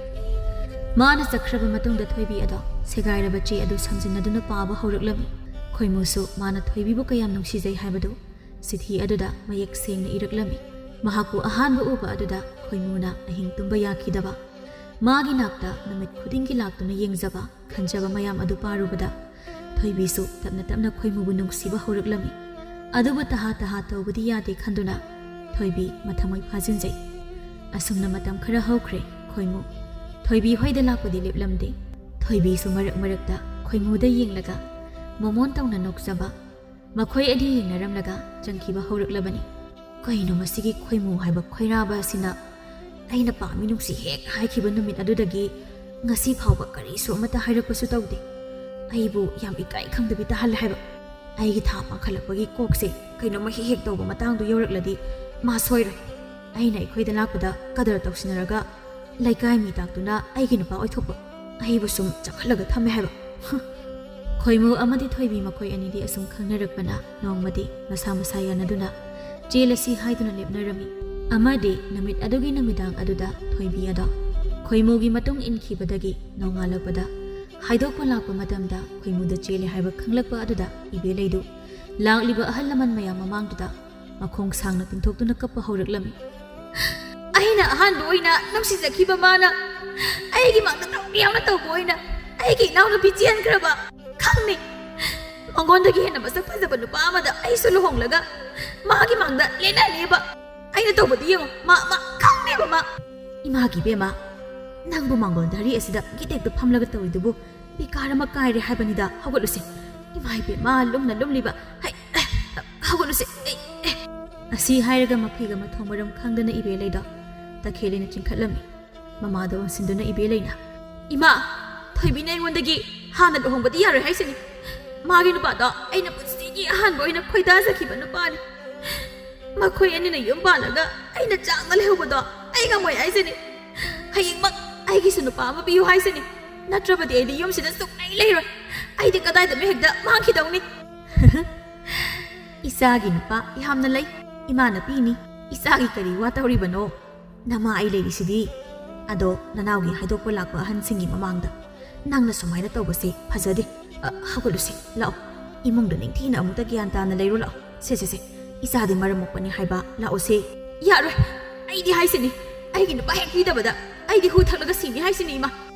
ꯃꯥꯅ ꯆꯠꯈ꯭ꯔꯕ ꯃꯇꯨꯡꯗ ꯊꯣꯏꯕꯤ ꯑꯗꯣ ꯁꯦꯒꯥꯏꯔꯕ ꯆꯦ ꯑꯗꯨ ꯁꯝꯖꯤꯟꯅꯗꯨꯅ ꯄꯥꯕ ꯍꯧꯔꯛꯂꯝꯃꯤ꯫ ꯈꯣꯏꯃꯨꯁꯨ ꯃꯥꯅ ꯊꯣꯏꯕꯤꯕꯨ ꯀꯌꯥꯝ ꯅꯨꯡꯁꯤꯖꯩ ꯍꯥꯏꯕꯗꯨ ꯆꯤꯊꯤ ꯑꯗꯨꯗ ꯃꯌꯦꯛ ꯁꯦꯡꯅ ꯏꯔꯛꯂꯝꯃꯤ꯫ ꯃꯍꯥꯛꯄꯨ ꯑꯍꯥꯟꯕ ꯎꯕ ꯑꯗꯨꯗ ꯈꯣꯏꯃꯨꯅ ꯑꯍꯤꯡ ꯇꯨꯝꯕ ꯌꯥꯈꯤꯗꯕ, ꯃꯥꯒꯤ ꯅꯥꯛꯇ ꯅꯨꯃꯤꯠ ꯈꯨꯗꯤꯡꯒꯤ ꯂꯥꯛꯇꯨꯅ ꯌꯦꯡꯖꯕ, ꯈꯟꯖꯕ ꯃꯌꯥꯝ ꯑꯗꯨ ꯄꯥꯔꯨꯕꯗ ꯊꯣꯏꯕꯤꯁꯨ ꯇꯞꯅ ꯇꯞꯅ ꯈꯣꯏꯃꯨꯕꯨ ꯅꯨꯡꯁꯤꯕ ꯍꯧꯔꯛꯂꯝꯃꯤ꯫ ꯑꯗꯨꯕꯨ ꯇꯍꯥ ꯇꯍꯥ ꯇꯧꯕꯗꯤ ꯌꯥꯗꯦ ꯈꯟꯗꯨꯅ ꯊꯣꯏꯕꯤ ꯃꯊꯃꯣꯏ ꯐꯥꯖꯤꯟꯖꯩ꯫ ꯑꯁꯨꯝꯅ ꯃꯇꯝ ꯈꯔ ꯍꯧꯈ꯭ꯔꯦ꯫ ꯈꯣꯏꯃꯨ ꯊꯣꯏꯕꯤ ꯍꯣꯏꯗ ꯂꯥꯛꯄꯗꯤ ꯂꯦꯞꯂꯝꯗꯦ꯫ ꯊꯣꯏꯕꯤꯁꯨ ꯃꯔꯛ ꯃꯔꯛꯇ ꯈꯣꯏꯃꯨꯗ ꯌꯦꯡꯂꯒ ꯃꯣꯃꯣꯟ ꯇꯧꯅ ꯅꯣꯛꯆꯕ, ꯃꯈꯣꯏ ꯑꯅꯤ ꯌꯦꯡꯅꯔꯝꯂꯒ ꯆꯪꯈꯤꯕ ꯍꯧꯔꯛꯂꯕꯅꯤ꯫ ꯀꯩꯅꯣ ꯃꯁꯤꯒꯤ ꯈꯣꯏꯃꯨ ꯍꯥꯏꯕ ꯈꯣꯏꯔꯥꯕ ꯑꯁꯤꯅ ꯑꯩꯅ ꯄꯥꯝꯃꯤ ꯅꯨꯡꯁꯤ ꯍꯦꯛ ꯍꯥꯏꯈꯤꯕ ꯅꯨꯃꯤꯠ ꯑꯗꯨꯗꯒꯤ ꯉꯁꯤ ꯐꯥꯎꯕ ꯀꯔꯤꯁꯨ ꯑꯃꯠꯇ ꯍꯥꯏꯔꯛꯄꯁꯨ ꯇꯧꯗꯦ꯫ ꯑꯩꯕꯨ ꯌꯥꯝ ꯏꯀꯥꯏ ꯈꯪꯗꯕꯤ ꯇꯥꯍꯜꯂꯦ ꯍꯥꯏꯕ꯫ ꯑꯩꯒꯤ ꯊꯥ ꯄꯥꯡꯈꯠꯂꯛꯄꯒꯤ ꯀꯣꯛꯁꯦ ꯀꯩꯅꯣꯝꯃ ꯍꯦꯛ ꯍꯦꯛ ꯇꯧꯕ ꯃꯇꯥꯡꯗꯨ ꯌꯧꯔꯛꯂꯗꯤ ꯃꯥ ꯁꯣꯏꯔꯣꯏ꯫ ꯑꯩꯅ ꯑꯩꯈꯣꯏꯗ ꯂꯥꯛꯄꯗ ꯀꯗꯔ ꯇꯧꯁꯤꯟꯅꯔꯒ ꯂꯩꯀꯥꯏ ꯃꯤ ꯇꯥꯛꯇꯨꯅ ꯑꯩꯒꯤ ꯅꯨꯄꯥ ꯑꯣꯏꯊꯣꯛꯄ꯫ ꯑꯩꯕꯨ ꯁꯨꯝ ꯆꯥꯎꯈꯠꯂꯒ ꯊꯝꯃꯦ ꯍꯥꯏꯕ꯫ ꯈꯣꯏꯃꯨ ꯑꯃꯗꯤ ꯊꯣꯏꯕꯤ ꯃꯈꯣꯏ ꯑꯅꯤꯗꯤ ꯑꯁꯨꯝ ꯈꯪꯅꯔꯛꯄꯅ ꯅꯣꯡꯃꯗꯤ ꯃꯁꯥ ꯃꯁꯥ ꯌꯥꯅꯗꯨꯅ ꯆꯦꯜꯂꯁꯤ ꯍꯥꯏꯗꯨꯅ ꯂꯦꯞꯅꯔꯝꯃꯤ꯫ ꯑꯃꯗꯤ ꯅꯨꯃꯤꯠ ꯑꯗꯨꯒꯤ ꯅꯨꯃꯤꯗꯥꯡ ꯑꯗꯨꯗ ꯊꯣꯏꯕꯤ ꯑꯗꯣ ꯈꯣꯏꯃꯨꯒꯤ ꯃꯇꯨꯡ ꯏꯟꯈꯤꯕꯗꯒꯤ ꯅꯣꯡꯉꯥꯜꯂꯛꯄꯗ ꯍꯥꯏꯗꯣꯛꯄ ꯂꯥꯛꯄ ꯃꯇꯝꯗ ꯈꯣꯏꯃꯨꯗ ꯆꯦꯜꯂꯦ ꯍꯥꯏꯕ ꯈꯪꯂꯛꯄ ꯑꯗꯨꯗ ꯏꯕꯦꯂꯩꯗꯨ ꯂꯥꯛꯂꯤꯕ ꯑꯍꯜ ꯂꯃꯟ ꯃꯌꯥꯝ ꯃꯃꯥꯡꯗꯨꯗ ꯃꯈꯣꯡ ꯁꯥꯡꯅ ꯇꯤꯡꯊꯣꯛꯇꯨꯅ ꯀꯞꯄ ꯍꯧꯔꯛꯂꯝꯃꯤ꯫ ꯑꯩꯅ ꯑꯍꯥꯟꯕ ꯑꯣꯏꯅ ꯅꯨꯡꯁꯤꯖꯈꯤꯕ ꯃꯥꯅ ꯑꯩꯒꯤ ꯃꯥꯡꯗ ꯇꯧꯅꯤ ꯌꯥꯎꯅ ꯇꯧꯕ ꯑꯣꯏꯅ ꯑꯩꯒꯤ ꯏꯅꯥꯎꯅꯨꯄꯤ ꯆꯦꯟꯈ꯭ꯔꯕ ꯈꯪꯅꯤ꯫ ꯃꯉꯣꯟꯗꯒꯤ ꯍꯦꯟꯅ ꯃꯁꯛ ꯐꯖꯕ ꯅꯨꯄꯥ ꯑꯃꯗ ꯑꯩꯁꯨ ꯂꯨꯍꯣꯡꯂꯒ ꯃꯥꯒꯤ ꯃꯥꯡꯗ ꯂꯦꯟꯅꯅꯦꯕ꯫ ꯑꯩꯅ ꯇꯧꯕꯗꯤ ꯌꯦꯡꯉꯣ, ꯃꯥ, ꯃꯥ ꯈꯪꯅꯦꯕ ꯃꯥ꯫ ꯏꯃꯥꯒꯤ ꯏꯕꯦꯝꯃ, ꯅꯪꯕꯨ ꯃꯥꯡꯒꯣꯜ ꯙꯥꯔꯤ ꯑꯁꯤꯗ ꯒꯤꯇꯦꯛꯇ ꯐꯝꯂꯒ ꯇꯧꯔꯤꯗꯨꯕꯨ ꯕꯤꯀꯥꯔ ꯑꯃ ꯀꯥꯏꯔꯦ ꯍꯥꯏꯕꯅꯤꯗ, ꯍꯧꯒꯠꯂꯨꯁꯦ꯫ ꯏꯃꯥ ꯏꯕꯦꯝꯃ, ꯂꯨꯝꯅ ꯂꯨꯝꯂꯤꯕ, ꯍꯩ, ꯍꯧꯒꯠꯂꯨꯁꯦ꯫ ꯑꯩ, ꯑꯦ꯫ ꯑꯁꯤ ꯍꯥꯏꯔꯒ ꯃꯐꯤꯒ ꯃꯊꯣꯡ ꯃꯔꯝ ꯈꯪꯗꯅ ꯏꯕꯦꯂꯩꯗꯣ ꯇꯈꯦꯜꯂꯩꯅ ꯆꯤꯡꯈꯠꯂꯝꯃꯤ꯫ ꯃꯃꯥꯗ ꯑꯣꯟꯁꯤꯟꯗꯨꯅ ꯏꯕꯦꯂꯩꯅ, "ꯏꯃꯥ, ꯊꯣꯏꯕꯤꯅ ꯑꯩꯉꯣꯟꯗꯒꯤ ꯍꯥꯟꯅ ꯂꯨꯍꯣꯡꯕꯗꯤ ꯌꯥꯔꯣꯏ ꯍꯥꯏꯁꯤꯅꯤ꯫ ꯃꯥꯒꯤ ꯅꯨꯄꯥꯗꯣ ꯑꯩꯅ ꯄꯨꯟꯁꯤꯒꯤ ꯑꯍꯥꯟꯕ ꯑꯣꯏꯅ ꯈꯣꯏꯗꯥꯖꯈꯤꯕ ꯅꯨꯄꯥꯅꯤ꯫ ꯃꯈꯣꯏ ꯑꯅꯤꯅ ꯌꯨꯝ ꯄꯥꯜꯂꯒ ꯑꯩꯅ ꯆꯥꯡꯅ ꯂꯩꯍꯧꯕꯗꯣ ꯑꯩ ꯉꯝꯃꯣꯏ ꯍꯥꯏꯁꯤꯅꯤ꯫ ꯍꯌꯦꯡꯃꯛ ꯑꯩꯒꯤꯁꯨ ꯅꯨꯄꯥ ꯑꯃ ꯄꯤꯌꯨ ꯍꯥꯏꯁꯤꯅꯤ꯫ ꯅꯠꯇ꯭ꯔꯕꯗꯤ ꯑꯩꯗꯤ ꯌꯨꯝꯁꯤꯗ ꯁꯨꯛꯂꯩ ꯂꯩꯔꯣꯏ꯫ ꯑꯩꯗꯤ ꯀꯗꯥꯏꯗꯅꯣ ꯍꯦꯛꯇ ꯃꯥꯡꯈꯤꯗꯧꯅꯤ꯫ ꯏꯆꯥꯒꯤ ꯅꯨꯄꯥ ꯌꯥꯝꯅ ꯂꯩ꯫ ꯏꯃꯥꯅ ꯄꯤꯅꯤ꯫ ꯏꯆꯥꯒꯤ ꯀꯔꯤ ꯋꯥ ꯇꯧꯔꯤꯕꯅꯣ? ꯅꯃꯥ ꯑꯩ ꯂꯩꯔꯤꯁꯤꯗꯤ꯫ ꯑꯗꯣ ꯅꯅꯥꯎꯒꯤ ꯍꯥꯏꯗꯣꯛꯄ ꯂꯥꯛꯄ ꯑꯍꯟꯁꯤꯡꯒꯤ ꯃꯃꯥꯡꯗ ꯅꯪꯅ ꯁꯨꯃꯥꯏꯅ ꯇꯧꯕꯁꯦ ꯐꯖꯗꯦ꯫ ꯑ, ꯍꯧꯒꯠꯂꯨꯁꯦ, ꯂꯥꯛꯑꯣ꯫ ꯏꯃꯨꯡꯗ ꯅꯤꯡꯊꯤꯅ ꯑꯃꯨꯛꯇ ꯒ꯭ꯌꯥꯟ ꯇꯥꯅ ꯂꯩꯔꯣ, ꯂꯥꯛꯑꯣ꯫ ꯁꯦ, ꯁꯦ, ꯁꯦ, ꯏꯆꯥꯗꯤ ꯃꯔꯝ ꯃꯣꯛꯄꯅꯤ ꯍꯥꯏꯕ, ꯂꯥꯛꯑꯣꯁꯦ꯫ ꯌꯥꯔꯣꯏ, ꯑꯩꯗꯤ ꯍꯥꯏꯁꯤꯅꯤ, ꯑꯩꯒꯤ ꯅꯨꯄꯥ ꯍꯦꯛ ꯄꯤꯗꯕꯗ ꯑꯩꯗꯤ ꯍꯨ ꯊꯛꯂꯒ ꯁꯤꯅꯤ ꯍꯥꯏꯁꯤꯅꯤ, ꯏꯃꯥ꯫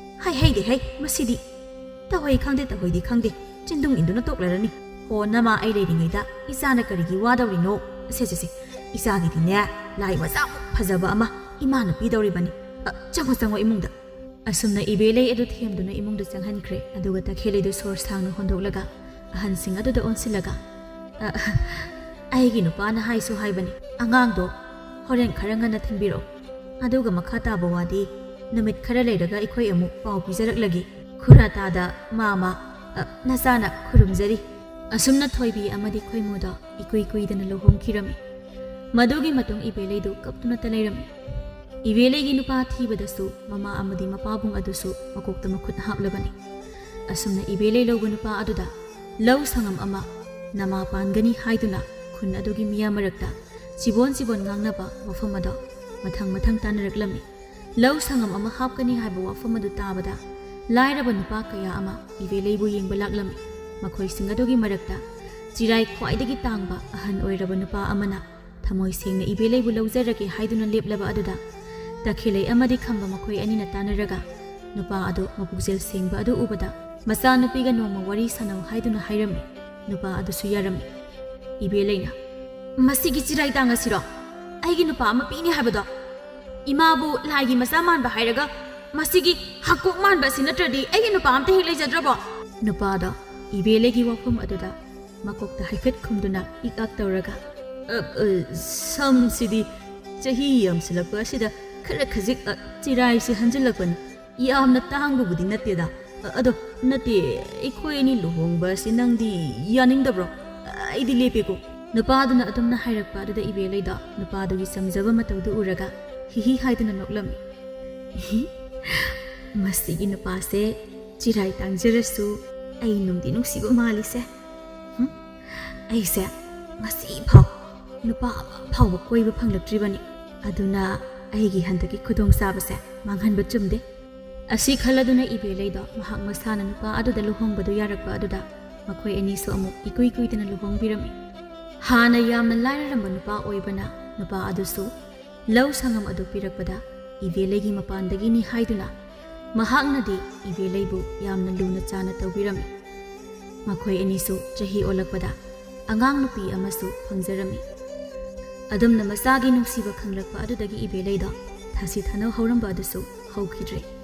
ꯍꯩ ꯍꯩꯗꯦ ꯍꯩ, ꯃꯁꯤꯗꯤ꯫ ꯇꯧꯍꯩ ꯈꯪꯗꯦ, ꯇꯧꯍꯩꯗꯤ ꯈꯪꯗꯦ, ꯆꯤꯟꯗꯨꯡ ꯏꯟꯗꯨꯅ ꯇꯣꯛꯂꯔꯅꯤ꯫ ꯍꯣ, ꯅꯃꯥ ꯑꯩ ꯂꯩꯔꯤꯉꯩꯗ ꯏꯆꯥꯅ ꯀꯔꯤꯒꯤ ꯋꯥꯗꯧꯔꯤꯅꯣ? ꯁꯦ, ꯁꯦ, ꯁꯦ, ꯏꯆꯥꯒꯤꯗꯤꯅꯦ, ꯂꯥꯏ ꯃꯆꯥꯃꯨꯛ ꯐꯖꯕ ꯑꯃ ꯏꯃꯥꯅ ꯄꯤꯗꯧꯔꯤꯕꯅꯤ꯫ ꯑ, ꯆꯪꯉꯣ, ꯆꯪꯉꯣ ꯏꯃꯨꯡꯗ꯫ ꯑꯁꯨꯝꯅ ꯏꯕꯦꯂꯩ ꯑꯗꯨ ꯊꯦꯝꯗꯨꯅ ꯏꯃꯨꯡꯗ ꯆꯪꯍꯟꯈ꯭ꯔꯦ꯫ ꯑꯗꯨꯒ ꯇꯈꯦꯜꯂꯩꯗꯨ ꯁꯣꯔ ꯁꯥꯡꯅ ꯍꯣꯟꯗꯣꯛꯂꯒ ꯑꯍꯟꯁꯤꯡ ꯑꯗꯨꯗ ꯑꯣꯟꯁꯤꯜꯂꯒ, "ꯑ, ꯑꯩꯒꯤ ꯅꯨꯄꯥꯅ ꯍꯥꯏꯁꯨ ꯍꯥꯏꯕꯅꯤ, ꯑꯉꯥꯡꯗꯣ ꯍꯣꯔꯦꯟ ꯈꯔ ꯉꯟꯅ ꯊꯤꯟꯕꯤꯔꯛꯑꯣ꯫ ꯑꯗꯨꯒ ꯃꯈꯥ ꯇꯥꯕ ꯋꯥꯗꯤ ꯅꯨꯃꯤꯠ ꯈꯔ ꯂꯩꯔꯒ ꯑꯩꯈꯣꯏ ꯑꯃꯨꯛ ꯄꯥꯎ ꯄꯤꯖꯔꯛꯂꯒꯦ꯫ ꯈꯨꯔꯥ ꯇꯥꯗ ꯃꯥꯃ, ꯑ, ꯅꯆꯥꯅ ꯈꯨꯔꯨꯝꯖꯔꯤ꯫" ꯑꯁꯨꯝꯅ ꯊꯣꯏꯕꯤ ꯑꯃꯗꯤ ꯈꯣꯏꯃꯨꯗꯣ ꯏꯀꯨꯏ ꯀꯨꯏꯗꯅ ꯂꯨꯍꯣꯡꯈꯤꯔꯝꯃꯤ꯫ ꯃꯗꯨꯒꯤ ꯃꯇꯨꯡ ꯏꯕꯦꯂꯩꯗꯨ ꯀꯞꯇꯨꯅꯇ ꯂꯩꯔꯝꯃꯤ꯫ ꯏꯕꯦꯂꯩꯒꯤ ꯅꯨꯄꯥ ꯊꯤꯕꯗꯁꯨ ꯃꯃꯥ ꯑꯃꯗꯤ ꯃꯄꯥꯕꯨꯡ ꯑꯗꯨꯁꯨ ꯃꯀꯣꯛꯇ ꯃꯈꯨꯠ ꯍꯥꯞꯂꯕꯅꯤ꯫ ꯑꯁꯨꯝꯅ ꯏꯕꯦꯂꯩ ꯂꯧꯕ ꯅꯨꯄꯥ ꯑꯗꯨꯗ ꯂꯧ ꯁꯪꯉꯝ ꯑꯃ ꯅꯃꯥ ꯄꯥꯟꯒꯅꯤ ꯍꯥꯏꯗꯨꯅ ꯈꯨꯟ ꯑꯗꯨꯒꯤ ꯃꯤꯌꯥꯝ ꯃꯔꯛꯇ ꯆꯤꯕꯣꯟ ꯆꯤꯕꯣꯟ ꯉꯥꯡꯅꯕ ꯋꯥꯐꯝ ꯑꯗꯣ ꯃꯊꯪ ꯃꯊꯪ ꯇꯥꯅꯔꯛꯂꯝꯃꯤ꯫ ꯂꯧ ꯁꯪꯉꯝ ꯑꯃ ꯍꯥꯞꯀꯅꯤ ꯍꯥꯏꯕ ꯋꯥꯐꯝ ꯑꯗꯨ ꯇꯥꯕꯗ ꯂꯥꯏꯔꯕ ꯅꯨꯄꯥ ꯀꯌꯥ ꯑꯃ ꯏꯕꯦꯂꯩꯕꯨ ꯌꯦꯡꯕ ꯂꯥꯛꯂꯝꯃꯤ꯫ ꯃꯈꯣꯏꯁꯤꯡ ꯑꯗꯨꯒꯤ ꯃꯔꯛꯇ ꯆꯤꯔꯥꯏ ꯈ꯭ꯋꯥꯏꯗꯒꯤ ꯇꯥꯡꯕ ꯑꯍꯟ ꯑꯣꯏꯔꯕ ꯅꯨꯄꯥ ꯑꯃꯅ ꯊꯃꯣꯏ ꯁꯦꯡꯅ ꯏꯕꯦꯂꯩꯕꯨ ꯂꯧꯖꯔꯒꯦ ꯍꯥꯏꯗꯨꯅ ꯂꯦꯞꯂꯕ ꯑꯗꯨꯗ ꯇꯈꯦꯂꯩ ꯑꯃꯗꯤ ꯈꯝꯕ ꯃꯈꯣꯏ ꯑꯅꯤꯅ ꯇꯥꯟꯅꯔꯒ ꯅꯨꯄꯥ ꯑꯗꯨ ꯃꯄꯨꯛꯆꯦꯜ ꯁꯦꯡꯕ ꯑꯗꯨ ꯎꯕꯗ ꯃꯆꯥꯅꯨꯄꯤꯒ ꯅꯣꯡꯃ ꯋꯥꯔꯤ ꯁꯥꯟꯅꯧ ꯍꯥꯏꯗꯨꯅ ꯍꯥꯏꯔꯝꯃꯤ꯫ ꯅꯨꯄꯥ ꯑꯗꯨꯁꯨ ꯌꯥꯔꯝꯃꯤ꯫ ꯏꯕꯦꯂꯩꯅ, "ꯃꯁꯤꯒꯤ ꯆꯤꯔꯥꯏ ꯇꯥꯡ ꯑꯁꯤꯔꯣ ꯑꯩꯒꯤ ꯅꯨꯄꯥ ꯑꯃ ꯄꯤꯅꯤ ꯍꯥꯏꯕꯗꯣ? ꯏꯃꯥꯕꯨ ꯂꯥꯏꯒꯤ ꯃꯆꯥ ꯃꯥꯟꯕ ꯍꯥꯏꯔꯒ ꯃꯁꯤꯒꯤ ꯍꯥꯀꯣꯛ ꯃꯥꯟꯕ ꯑꯁꯤ ꯅꯠꯇ꯭ꯔꯗꯤ ꯑꯩꯒꯤ ꯅꯨꯄꯥ ꯑꯝꯇ ꯍꯦꯛ ꯂꯩꯖꯗ꯭ꯔꯕꯣ?" ꯅꯨꯄꯥꯗꯣ ꯏꯕꯦꯂꯩꯒꯤ ꯋꯥꯐꯝ ꯑꯗꯨꯗ ꯃꯀꯣꯛꯇ ꯍꯥꯏꯐꯦꯠ ꯈꯨꯝꯗꯨꯅ ꯏꯛ ꯑꯛ ꯇꯧꯔꯒ, "ꯑ, ꯑ, ꯁꯝꯁꯤꯗꯤ ꯆꯍꯤ ꯌꯥꯝꯁꯤꯜꯂꯛꯄ ꯑꯁꯤꯗ ꯈꯔ ꯈꯖꯤꯛ, ꯑ, ꯆꯤꯔꯥꯏꯁꯤ ꯍꯟꯖꯤꯜꯂꯛꯄꯅꯤ꯫ ꯌꯥꯝꯅ ꯇꯥꯡꯕꯕꯨꯗꯤ ꯅꯠꯇꯦꯗ, ꯑ- ꯑꯗꯣ, ꯅꯠꯇꯦ, ꯑꯩꯈꯣꯏ ꯑꯅꯤ ꯂꯨꯍꯣꯡꯕ ꯑꯁꯤ ꯅꯪꯗꯤ ꯌꯥꯅꯤꯡꯗꯕ꯭ꯔꯣ? ꯑꯩꯗꯤ ꯂꯦꯞꯄꯦꯀꯣ꯫ ꯅꯨꯄꯥꯗꯨꯅ ꯑꯗꯨꯝꯅ ꯍꯥꯏꯔꯛꯄ ꯑꯗꯨꯗ ꯏꯕꯦꯂꯩꯗꯣ ꯅꯨꯄꯥꯗꯨꯒꯤ ꯆꯝꯖꯕ ꯃꯇꯧꯗꯨ ꯎꯔꯒ ꯍꯤꯍꯤ ꯍꯥꯏꯗꯨꯅ ꯅꯣꯛꯂꯝꯃꯤ꯫ "ꯃꯁꯤꯒꯤ ꯅꯨꯄꯥꯁꯦ ꯆꯤꯔꯥꯏ ꯇꯥꯡꯖꯔꯁꯨ ꯑꯩ ꯅꯨꯡꯗꯤ ꯅꯨꯡꯁꯤꯕ ꯃꯥꯜꯂꯤꯁꯦ꯫ ꯍꯨꯝ? ꯑꯩꯁꯦ ꯉꯁꯤꯐꯥꯎ ꯅꯨꯄꯥ ꯑꯃ ꯐꯥꯎꯕ ꯀꯣꯏꯕ ꯐꯪꯂꯛꯇ꯭ꯔꯤꯕꯅꯤ꯫ ꯑꯗꯨꯅ ꯑꯩꯒꯤ ꯍꯟꯗꯛꯀꯤ ꯈꯨꯗꯣꯡꯆꯥꯕꯁꯦ ꯃꯥꯡꯍꯟꯕ ꯆꯨꯝꯗꯦ꯫" ꯑꯁꯤ ꯈꯜꯂꯗꯨꯅ ꯏꯕꯦꯂꯩꯗꯣ ꯃꯍꯥꯛ ꯃꯁꯥꯅ ꯅꯨꯄꯥ ꯑꯗꯨꯗ ꯂꯨꯍꯣꯡꯕꯗꯨ ꯌꯥꯔꯛꯄ ꯑꯗꯨꯗ ꯃꯈꯣꯏ ꯑꯅꯤꯁꯨ ꯑꯃꯨꯛ ꯏꯀꯨꯏ ꯀꯨꯏꯗꯅ ꯂꯨꯍꯣꯡꯕꯤꯔꯝꯃꯤ꯫ ꯍꯥꯟꯅ ꯌꯥꯝꯅ ꯂꯥꯏꯔꯔꯝꯕ ꯅꯨꯄꯥ ꯑꯣꯏꯕꯅ ꯅꯨꯄꯥ ꯑꯗꯨꯁꯨ ꯂꯧ ꯁꯪꯉꯝ ꯑꯗꯨ ꯄꯤꯔꯛꯄꯗ ꯏꯕꯦꯂꯩꯒꯤ ꯃꯄꯥꯟꯗꯒꯤꯅꯤ ꯍꯥꯏꯗꯨꯅ ꯃꯍꯥꯛꯅꯗꯤ ꯏꯕꯦꯂꯩꯕꯨ ꯌꯥꯝꯅ ꯂꯨꯅ ꯆꯥꯅ ꯇꯧꯕꯤꯔꯝꯃꯤ꯫ ꯃꯈꯣꯏ ꯑꯅꯤꯁꯨ ꯆꯍꯤ ꯑꯣꯜꯂꯛꯄꯗ ꯑꯉꯥꯡ ꯅꯨꯄꯤ ꯑꯃꯁꯨ ꯐꯪꯖꯔꯝꯃꯤ꯫ ꯑꯗꯨꯝꯅ ꯃꯆꯥꯒꯤ ꯅꯨꯡꯁꯤꯕ ꯈꯪꯂꯛꯄ ꯑꯗꯨꯗꯒꯤ ꯏꯕꯦꯂꯩꯗꯣ ꯊꯥꯁꯤ ꯊꯥꯅꯧ ꯍꯧꯔꯝꯕ ꯑꯗꯨꯁꯨ ꯍꯧꯈꯤꯗ꯭ꯔꯦ꯫